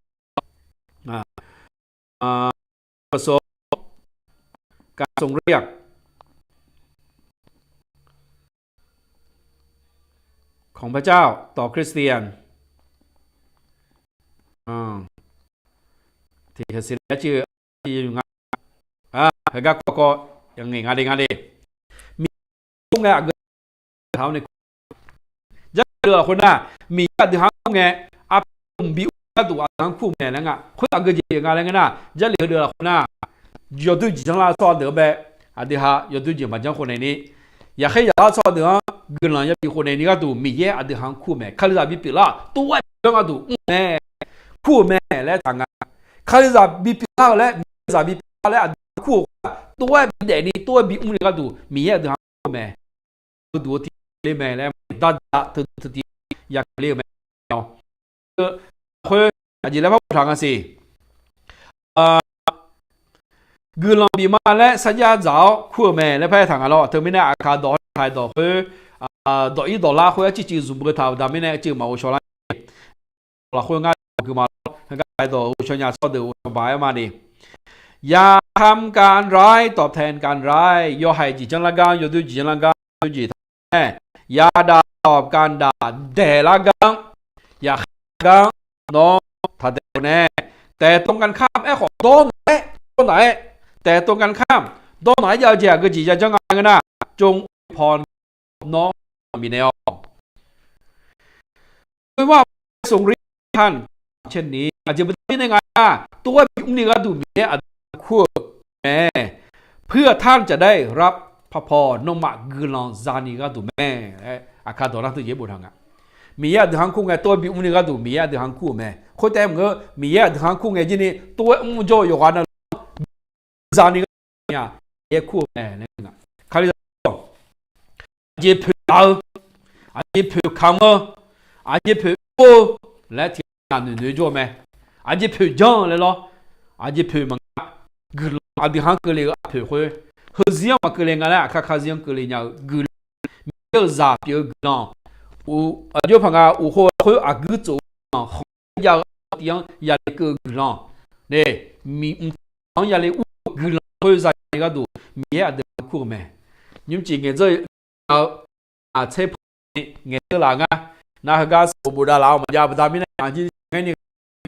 การทรงเรียก ของพระเจ้าต่อคริสเตียน Tiqsiq laer civ, nga, heugar kawv kawv, yangaeq nga de nga de. Miqyaer kur ngae aqgeu jeq taq-awr nae kur. Jarlif heudeuq lafkhoer nar, Miqyaer aqdui ha-anr kur ngae, arpyawq mqbi mr gharduq aqdui ha-anr kur-eu mae laer nga. Khoer aqgeu jeq nga laer ngeur nar, Jarlif heudeuq lafkhoer nar, yawdoer jeq janlar-eu tsawrhaq deuq-anr bae, aqdui ha yawdoer jeq maqjanr khofnaeq ni, yaqkhaer yaqlar tsawrhaq deuq-anr guiqlanq yabif khofnaeq ni gharduq Miqyaer aqdui ha-anr kur-eu mae. Kalizaq bipyeuf lar tov-aer byanr gharduq mr-eu mae, kur-euq mae laer taq nga. Kalizaq bipyeuf lar-eu laer, Miqyaer zaq bipyeuf lar laer aqdui ha kur-euq khoer-aq, tov-aer bidaef ni tov-aer bimr ni gharduq Miqyaer aqdui ha-anr kur-eu mae. Teuduq-eu tiq ler mae laer, darda teuduq teutiv ya keuvler-eu mae. Khoer aqjeq laer par boftaq nga siq. Guiqlanq bif ma laer sarjax dzaq-awr kur-euq mae laer par aertaq nga lawr. Teumirnae Aqkaq dawq-anr taq-aer dawq khoer, dawq-ir dawq lar khoer-aq ciqciv zmq beu taq-euq baqda mirnae aqceuq maqghovshaw lar. Lafkhoer ngar guiqma lawr, heugar taq-aer dawq ghovshaw nya tsawrhaq deuq ghovshaw baq-aer ma ni. อย่าทำการร้ายตอบแทนการร้าย yawhaiq jeq janrlar gar, yawdoer jeq janrlar gar, yawdoer jeq taq-aer, yadaq dawq kandaq daeqlar gar, yaqkhaer gar, nawr taq daeq-eu nae, แต่ตรงกันข้าม aerkhawf dawrnaq-aer, dawrnaq-aer, แต่ตรงกันข้าม dawrnaq-aer jav-eu jeq aqgeu jeq yajanr nga ngeur nar, จงอวยพร nawr maqbif naeq-awq. ไม่ว่าพระองค์ทรงฤทธิ์ท่านเช่นนี้ aqjeq baqda mirnae nga nar, tov-aer bimr ni gharduq Miqyaer aqdui ha-anr kur-euq mae. เพื่อท่านจะได้รับพระพร nawmaf guiqlanq zani gharduq mae. Aqkaq dawq nar teujeq boftaq nga. Miqyaer aqdui ha-anr kur ngae tov-aer bimr ni gharduq Miqyaer aqdui ha-anr kur-euq mae. Khoertaef maqngeur, Miqyaer aqdui ha-anr kur ngae jir ni tov-aer mrjawr-eu yawqghaq navluf zani gharduq nya, Miqyaer kur-eu mae laer nga. Kalizaq aqjeq poeqdaq-eu, aqjeq poeqkamq-eu, aqjeq poeqpov-eu laer tiqghaq noeq noeq-aer jawr-eu mae. Aqjeq poeqjanr-eu laer lawr, aqjeq poeq maqnga. Guiqlanq aqdui ha-anr keuvle-eu arpoeq khoer, heuzir-anr maqkeuvle nga laer aqkar karzir-anr keuvle nya-eu guiqlanq, Miqyaer-euq zaq pyeuf-eu guiqlanq, aqjox paq nga uqkhov khoer aqguir tsof-eu guiqlanq, khanq jav-eu tiv-anr yale keuv-eu guiqlanq, nae, mqtav-anr yale ur-eu guiqlanq khoer zani gharduq Miqyaer aqdui ha-anr kur-eu mae. Nymrcif ngaeqdzeur-eu, aqtser paq ni ngaeqdzeur laf ngar, nar heugar sanqbof bofdav laf-eu maqjav baqda mirnae, aqjir ngaer ni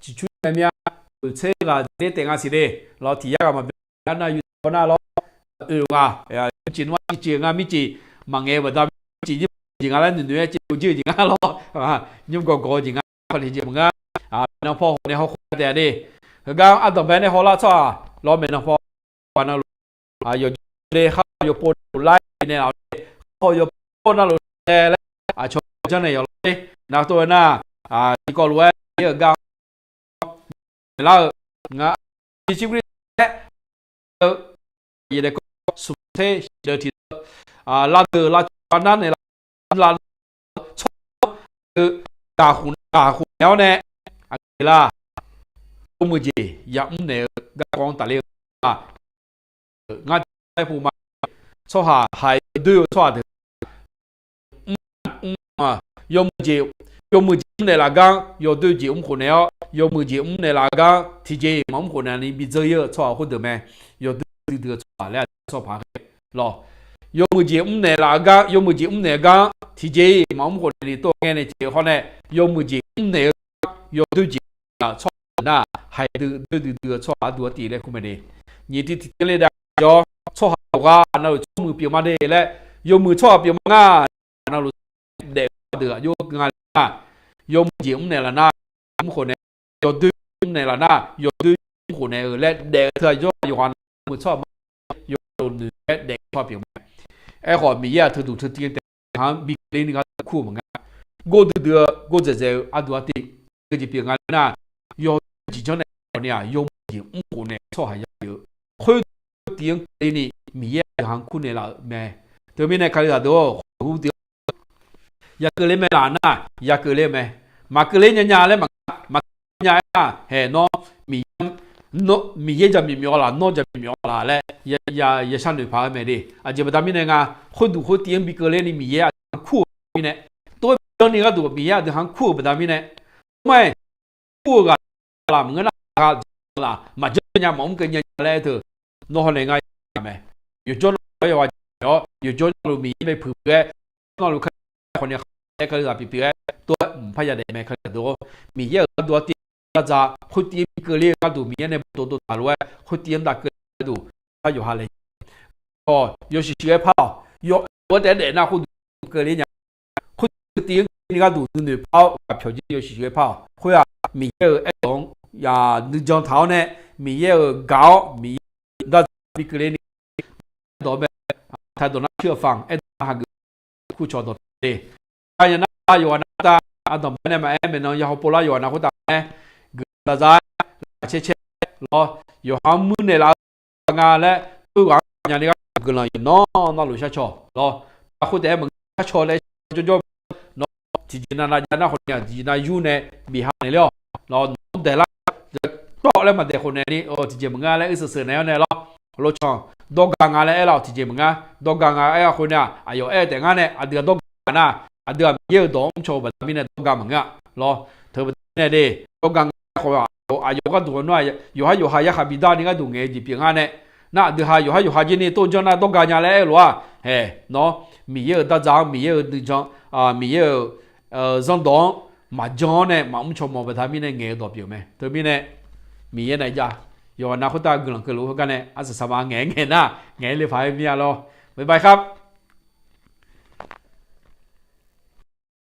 ciqcur nae mir-a, oeq tser ghaq dzer taef nga siq de, lawr tiq yar ghaq maqbyan, arnav yur tawv nar lawr, oeq ghaq, nymrcif nmr-ar ciqcif nga mircif, maqngaeq-eu baqda mircif nymrcif jeq nga laer noeqnoeq-aer caev-eu jeq jeq nga lawr, nymr gawqgawq-eu jeq nga, khawf ni jeq maqngeur-a, maeqnan paw hawq nae hawkhof taef-a de, heugar ardanqbae nae hawlar tsawrhaq lawr maeqnan paw, navluf, yawqjawr le khar yawqpov navluf lar-ir naeq laf-awr de, khar yawqpov navluf tae laer aqcawq janrnaeq yawq lawr-ir nar tov-aer nar, tiqkawv lof-aer Miqyaer-euq gar-anr naeqlar-eu, ngar, Yeqsur Kali-aer-eu, yadaef kawv smq tser shif deuq tiq deuq, lavdeuq lavcawv lavnar naeqlaf, lavnar tsawrhaq-eu gaqkhof gaqkhof naeq-awr nae, aqgeu lar, yawmuiq jeq yamr naeq-eu garkawv-anr tafler-eu, ngar tiqpaer pov ma, tsawrhaq haiq doer-eu tsawrhaq deuq, mr, mr, yawmuiq jeq, yawmuiq jeq mrnaeq laf gar yawdoer jeq mrkhof naeq-awr, yawmuiq jeq mrnaeq laf gar tiqjeq-iq maqmr khof naeq ni bidzeur-ir-eu tsawrhaq khoerdeuq mae. Yawdoer duidui-eu tsawrhaq laer aqdui tsawrhaq paq-aer lawr, yawmuiq jeq mrnaeq laf gar, yawmuiq jeq mrnaeq gar tiqjeq-iq maqmr khof naeq ni tov ngae nae jeq hawr nae, yawmuiq jeq mrnaeq-eu gar yawdoer jeq mrnaeq-eu tsawrhaq nar, haiq dui doer duidui-eu tsawrhaq ardui artiv laer kur mae de. Nyiq tiv tiqtiv le dav-awr, tsawrhaq yawqghaq navluf tsawrmuiq pyeuf ma de laer, yawmuiq tsawrhaq pyeuf ma ngar, navluf daef-eu deuq aqjox nga le nar, yawmuiq jeq mrnaeq laf nar, mrkhof naeq, yawdoer mrnaeq laf nar yawdoer mrkhof naeq-eu laer daef-eu teu aqjox yawqghaq navluf tsawrhaq ma, yawqghaq navluf noeq-aer daef-eu tsawrhaq pyeuf ma. Aerkhawf Miqyaer-aq teuduq teutiv-anr taef-aer, aqha-anr bi keuvle ni gharduq kur-euq maqnga. Gordui dui-eu gordzaeq dzaeq-eu ardui artiv, geujeq pyeuf nga le nar, yawdoer jeq janrnaeq khawf ni-aq yawmuiq jeq mrkhof naeq-eu tsawrhaq ya pyeuf-eu, khoer tiv-anr keuvle ni Miqyaer aqdui ha-anr kur naeq laf-euq mae. Teumirnae Kalizaq deuq-or, khoer tiv-anr ya keuvle mae laf nar, ya keuvle mae. Maq keuvle nya nya laer maq, maq keuvle nya-aer nar, haeq nawr Miqyaer, Miqyaer jaqmyawf myawf laf, nawr jaqmyawf myawf laf laer ya, ya, ya sharnoeq paq-eu mae de. Aqjeq baqda mirnae nga, khoerduq khoer tiv-anr bi keuvle ni Miqyaer aqdui ha-anr kur-euq mirnae, tov-aer bi janr ni gharduq Miqyaer aqdui ha-anr kur-euq baqda mirnae, mar-aer, kur-eu ghaq laf maqngeur nar, ghaq laf maqjanr nya maqmr keuv nya laer teu, nawr hawnaeq nga mae. Yawqjawr navluf-aer yawqghaq jawr, yawqjawr navluf Miqyaer bae puiq puiq-aer, yawqjawr navluf kar khawf ni khav-aer Kalizaq pyeuf pyeuf-aer tov-aer mqpar yadaef mae Kalizaq deuq-or. Miqyaer-euq gharduq artiv-anr dzar khoertiv-anr bi keuvle-eu gharduq Miqyaer nae bawdov dov taq lof-aer khoertiv-anr dav keuvle gharduq, par yawqha laejae-awq. Yawshuif shuif-aer par-awq. Yaw Lof-aer taef-aer daef nar khoerduq keuvle nya. Khoerduq tiv-anr keuvle ni gharduq nuinoeq par-awr ghaqpyawq jir yawshuif shuif-aer par-awq. Khoer-aq, Miqyaer-euq aerdawq-anr nuijan taq-awr nae, Miqyaer-euq gaq-awr Miqyaer-euq dardzaq bi keuvle ni aerdawq mae. Taqdawq nar shuir-eu fanq aerdawq nar hageuf kurcawq dawq pyeuf le. Aqnya nar yawqghaq nav khoertav aqdanqbae nae maqaer, maeqnan ya hawpov lar yawqghaq nav khoertav-aer guiqlanq daqza-aer ghaq caer caer lawr. Yawqha-anr muir naeqlaf-eu nga laer, khoerghaq-anr nya ni gharduq guiqlanq iqnan navluf shar cawq lawr. Khoertaef-aer maqngeur, shar cawq laer shar cawq jawrjawr nawr tiqjeq nav nav jav nar khawf ni-aq, tiqjeq nav yur nae bif ha naeq ler-awq. Nawq-anr daeqlar, tawv laer maqdaeq khawf naeq ni tiqjeq maqngeur laer uiqseuq seuq naeq-awr nae lawr. Locanq dawrga nga laer aerlar-awq, tiqjeq maqngeur. Dawrga nga aer-a khoer nae-aq, aqyawf aer-eu taef ngar nae aqdui-aq dawrga nar, aqdui-aq Miqyaer-euq dawq-anr mrcaw-eu baqda mirnae dawrga maqngeur-a lawr. Teubaqda mirnae de, dawrga nga aer khawf-aq, aqyawf gharduq nawr-aq yawqhar yawqha yarkhaq bidar ni gharduq ngaeq-eu jeq pyeuf nga nae, nar aqdui ha yawqhar yawqha jir ni tov janr nar dawrga nya laer aer-eu lof-aq, haeq nawr Miqyaer-euq dardzaq-anr, Miqyaer-euq nuijan, Miqyaer-euq zanrdawq-anr maqjan-awr nae maqmr caw mawf baqda mirnae ngaeq-eu dawq pyeuf mae. Teumirnae Miqyaer nae jav, yawqghaq nav khoertav guiqlanq keuvluf-eu heugar nae arsaq saqma ngaeq-aer ngaeq nar ngaeq-aer le paq-aer mir-a lawr. Bye byeครับ.